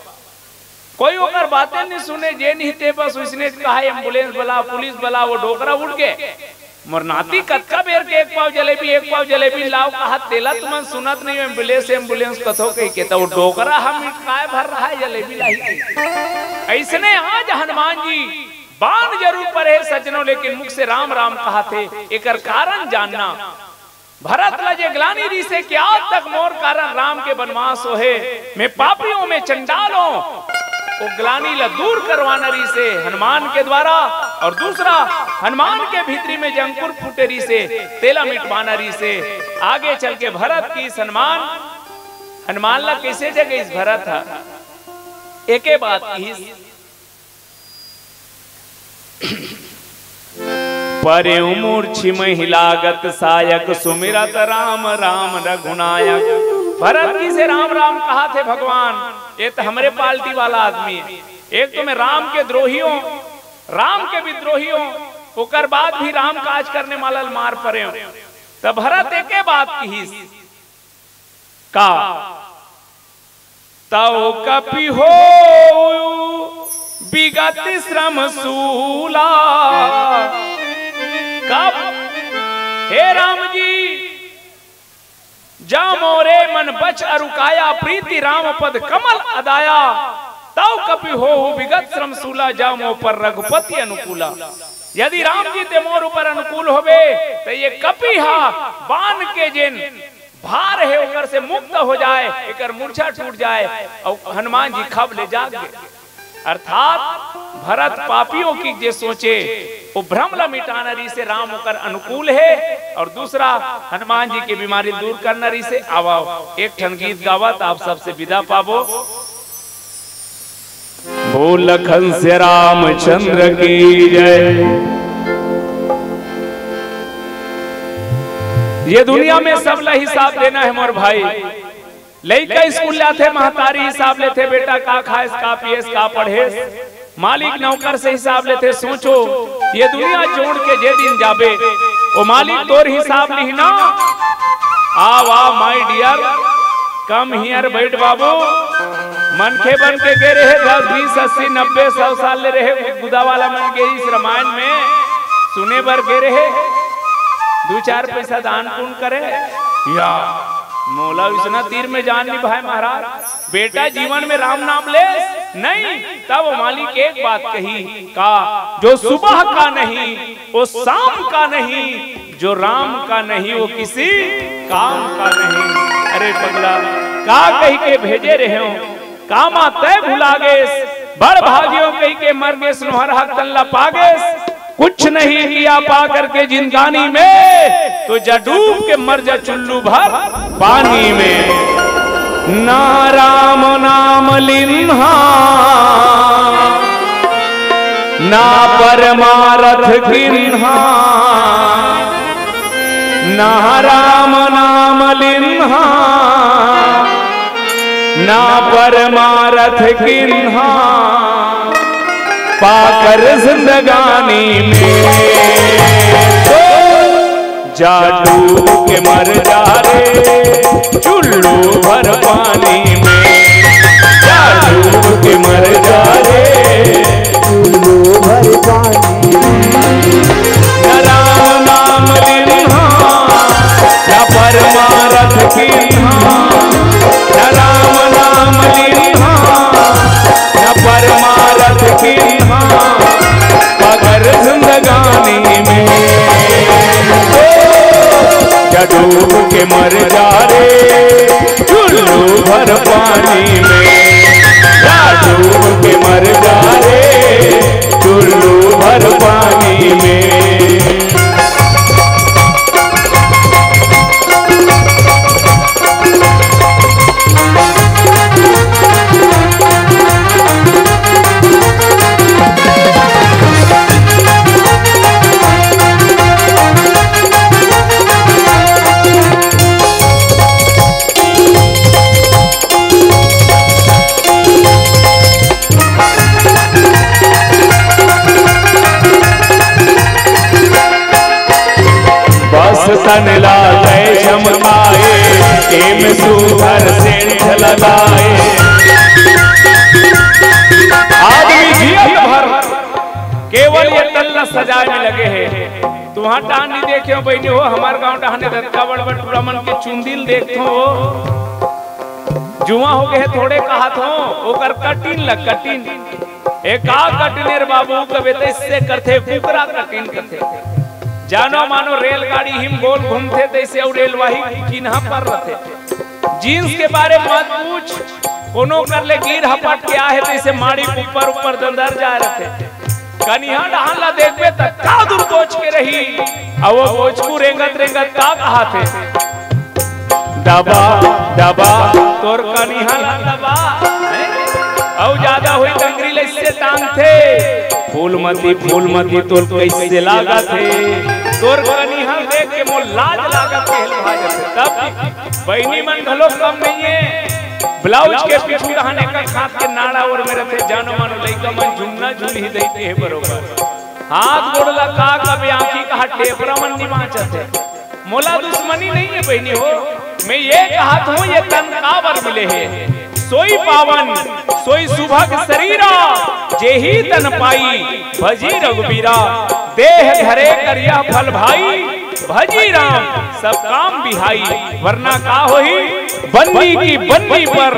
कोई ओकर बातें नहीं सुने, जे नहीं ते बस उसने कहा, एम्बुलेंस बुलाओ, पुलिस बुलाओ, वो डोकरा उठ गे। मोर नाती कतका बेर के एक पाव जलेबी, एक पाव जलेबी लाओ कहा, तेला तुमन सुनत नहीं हो, एम्बुलेंस, एम्बुलेंस कथो कहि के, तो वो डोकरा हम मिटकाए भर रहा है जलेबी लाही के। ऐसने आज हनुमान जी बाण जरूर परे सज्जनों, लेकिन मुख से राम राम कहा थे, एकर कारण जानना। भरत ला जे ग्लानि रिहिसे कि आज तक मोर कारण राम के वनवास होहे, मैं पापी हों, मैं चंडाल हों, वो ग्लानि ला दूर करवाना रिहिसे हनुमान के द्वारा। और दूसरा, हनुमान के भीतरी में जे अंकुर फूटे रिहिसे, तेला मिटवाना रिहिसे। आगे चल के भरत किहिस हनुमान, हनुमान ला कैसे जगइस भरत हा? एके बात किहिस, परेंव मूर्छिम ही लागत सायक, सुमिरत राम राम रघुनायक। भरत जी से राम राम कहा थे भगवान, ये तो हमरे पार्टी वाला आदमी है। एक तो मैं राम के द्रोही हों, राम के विद्रोही हों, ओकर बाद भी राम काज करने वाला ल मार परेंव। तब भरत एके बात किहिस, का तव कपि हो विगत श्रम सूला। कब, हे राम जी, जा मोरे मन बच अरु काया, प्रीति राम पद कमल अदाया। तव कपि होहु विगत श्रम सूला, जा मो पर रघुपति अनुकूला। यदि राम जी ते मोर ऊपर अनुकूल होबे, त ये कपि हा बान के जेन भार हे, ओकर से मुक्त हो जाए, एकर मूर्छा टूट जाए, अउ हनुमान जी खब ले जाग गे। अर्थात भरत पापियों की जे सोचे, वो भ्रम ला मिटाना रहिसे, राम ओकर अनुकूल हे, अउ दूसरा हनुमान जी के बीमारी दूर करना रहिसे। आवा, एक ठन गीत गावत आप सबसे विदा पाबो। बोल लखन से रामचंद्र की जय। ये दुनिया में सबला हिसाब देना हे मोर भाई। लइका स्कूल जाथे, महतारी हिसाब लेथे, बेटा का खाएस, का पिएस, का पढ़ेस। मालिक नौकर से हिसाब लेथे। सोचो, ये दुनिया छोड़ के जे दिन जाबे, वो मालिक तोर हिसाब लिही ना। आव, आव, my dear, come here, बैठ बाबू। मनखे बन के गे रहे, दस, बीस, अस्सी, नब्बे, सौ साल ले रहे, गुदा वाला मन गे इस रामायण में सुने बर गे रहे, दू चार पैसा दान पुण्य करे। या मोला इसना तीर में जान निभाए महाराज। बेटा जीवन में राम नाम लेस नहीं, तब मालिक एक बात कही का, जो सुबह का नहीं, वो शाम का नहीं, जो राम का नहीं, वो किसी काम का नहीं। अरे पगला, का कहि के भेजे रहे हो, कामा तय भुला गेस, बड़ भागियो कहि के मर गेस, नोहर हक तन ला पा गेस। कुछ नहीं किया पा करके जिंदगानी में, तो जा डूब के मर जा चुल्लू भर पानी में। ना राम नाम लिन्हा, ना परमारथ किन्हा, ना राम नाम लिन्हा, ना परमारथ किन्हा, पाकर जिंदगानी में। तो जा डूब के मर जा रे, चुल्लू भर पानी में। जा डूब के मर जा रे, चुल्लू भर पानी में। न राम नाम लिन्हा, न परमारथ किन्हा, न राम नाम लिन्हा, न परमारथ किन्हा, पगर जिंदगानी में। ओ, जा डूब के मर जा रे, चुल्लू भर पानी में। जा डूब के मर जा रे, चुल्लू भर पानी में। बस तन ला गए चमकाए, एम सुघर सेंठ लगाए। आदमी जियत भर केवल ये तन ला सजाए में लगे हे। तुहां डाहन नहीं देखे हो बहिनी हो, हमार गांव डाहन रतका बड़ बड़ टूरा मन के चुंदी ल देखथो हो। जुआं हो गए हे थोड़े कहत हो, ओकर कटिन ल कटिन। ए का कटिन रे बाबू, कबे तइसे करथे, कुकरा कटिन करथे। जानो मानो रेलगाड़ी हिम गोल घूमथे तइसे, अउ रेलवाही चिन्हा पर रथे। जींस के बारे मत पूछ, कोनो कर ले गिर हपट के आहे तइसे माड़ी ऊपर ऊपर दंदर जाए रथे। कनिहा डाहन ला देखबे त का दूर बोच के रही, अउ वो बोचकू रेंगत रेंगत का कहाथे, दबा दबा तोर कनिहा ला दबा। अउ जादा होई त अंगरी ले से टांगथे, फूलमती फूलमती तोर कइसे लागत हे, तोर कनिहा देख के मोर लाज लागत हे, भाई। तब बहिनी मन घलो कम नहीं हे। ब्लाउज के पीछू डहान एक हाथ के नाड़ा ओर में रथे, जानो मानो लइका मन झुमना झुलही दई के हे बरोबर। हाथ गोड़ ला का कबे आंखी कहा टेपरा मन निमाचत हे। मोला दुश्मनी नहीं हे बहिनी हो, मैं ये कहत हूँ ये तन काबर मिले हे। सोई पावन सोई सुभग शरीरा, जेही तन पाई भजी रघुबीरा। देह धरे कर यह फल भाई, भजी राम सब काम बिहाई, वरना का होही? बन्नी की बन्नी पर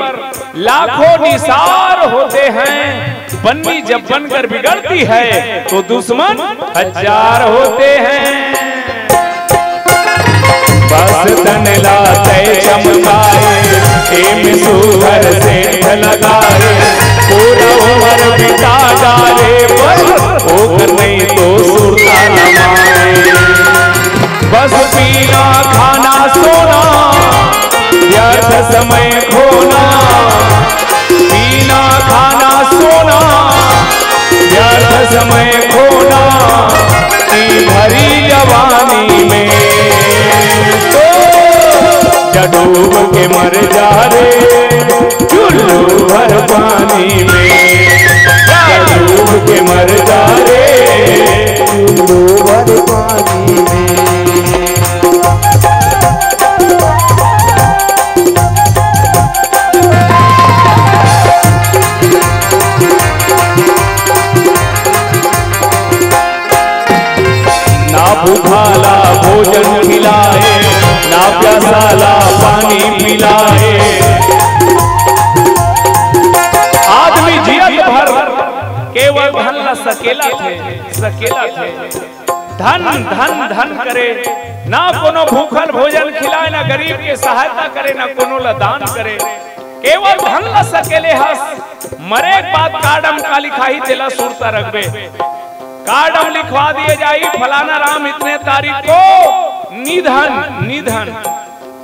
लाखों निसार होते हैं। बन्नी जब बनकर बिगड़ती है तो दुश्मन हजार होते हैं। बस तन ला तै चमकाए, एम सुघर सेंट लगाए, पूरा उमर बिता डारे, पर ओकर नहीं तो सुरता न माए। बस पीना, खाना, सोना, व्यर्थ समय खोना। पीना, खाना, सोना, व्यर्थ समय खोना, ई भरी जवानी में तो जा डूब के मर जा रे, चुल्लू भर पानी में। जा डूब के मर जा रे, चुल्लू भर पानी में। ना भूखाला भोजन खिलाए, ना प्यासाला पानी पिलाए। आदमी जियत भर केवल धन ला सकेलथे, सकेलथे। धन, धन, धन करे, ना कोनो भूखल भोजन खिलाए, ना गरीब के सहायता करे, ना कोनो ला दान करे, केवल धन ला सकेले हस। मरे के बाद कार्ड म का लिखाही, तेला सुरता रखबे। कार्ड म लिखवा दिए जाही, फलाना राम इतने तारीख को निधन, निधन।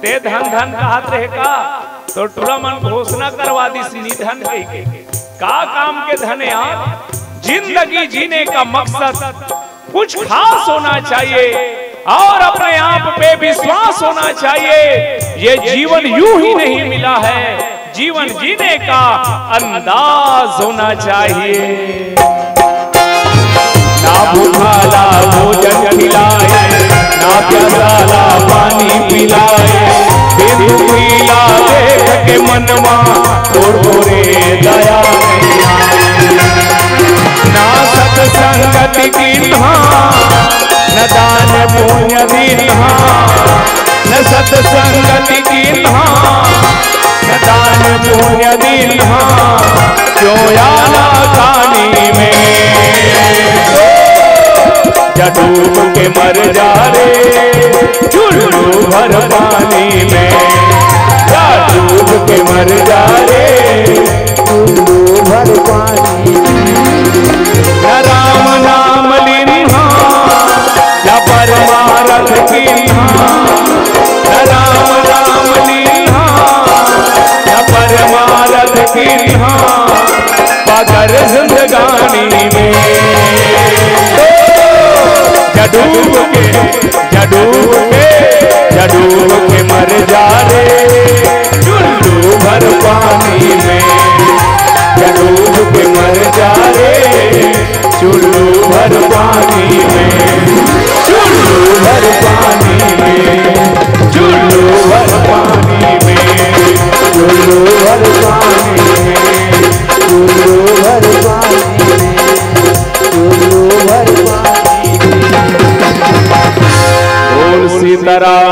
ते धन, धन कहत रहे का? तो टूरा मन घोषणा करवा दिस निधन कहिके। का काम के धन यार? जिंदगी जीने का मकसद कुछ खास होना चाहिए और अपने आप पे विश्वास होना चाहिए। ये जीवन यूं ही नहीं मिला है, जीवन जीने का अंदाज होना चाहिए। ना भूखाला भोजन खिलाए, ना प्यासाला पानी पिलाए, बिंदु पीला देख के मनवा तोर मोरे दया नहीं आए। ना सत्संगति कीन्हा, न दान पुण्य दीन्हा, न सत्संगति कीन्हा, न दान पुण्य दीन्हा, क्यों आना खानी में। जा डूब के मर जा रे, चुल्लू भर पानी में। जा डूब के मर जा रे, चुल्लू भर पानी में। न राम नाम लिन्हा, न परमारथ किन्हा। न राम नाम लिन्हा, न परमारथ किन्हा, पगर जिंदगानी में। जा डूब के, जा डूब के, जा डूब के मर जा रे, चुल्लू भर पानी में। जा डूब के मर जा रे, चुल्लू भर पानी में, चुल्लू भर पानी में, चुल्लू भर पानी में, चुल्लू भर पानी में, चुल्लू भर पानी में, चुल्लू भर पानी में। बोल सीताराम।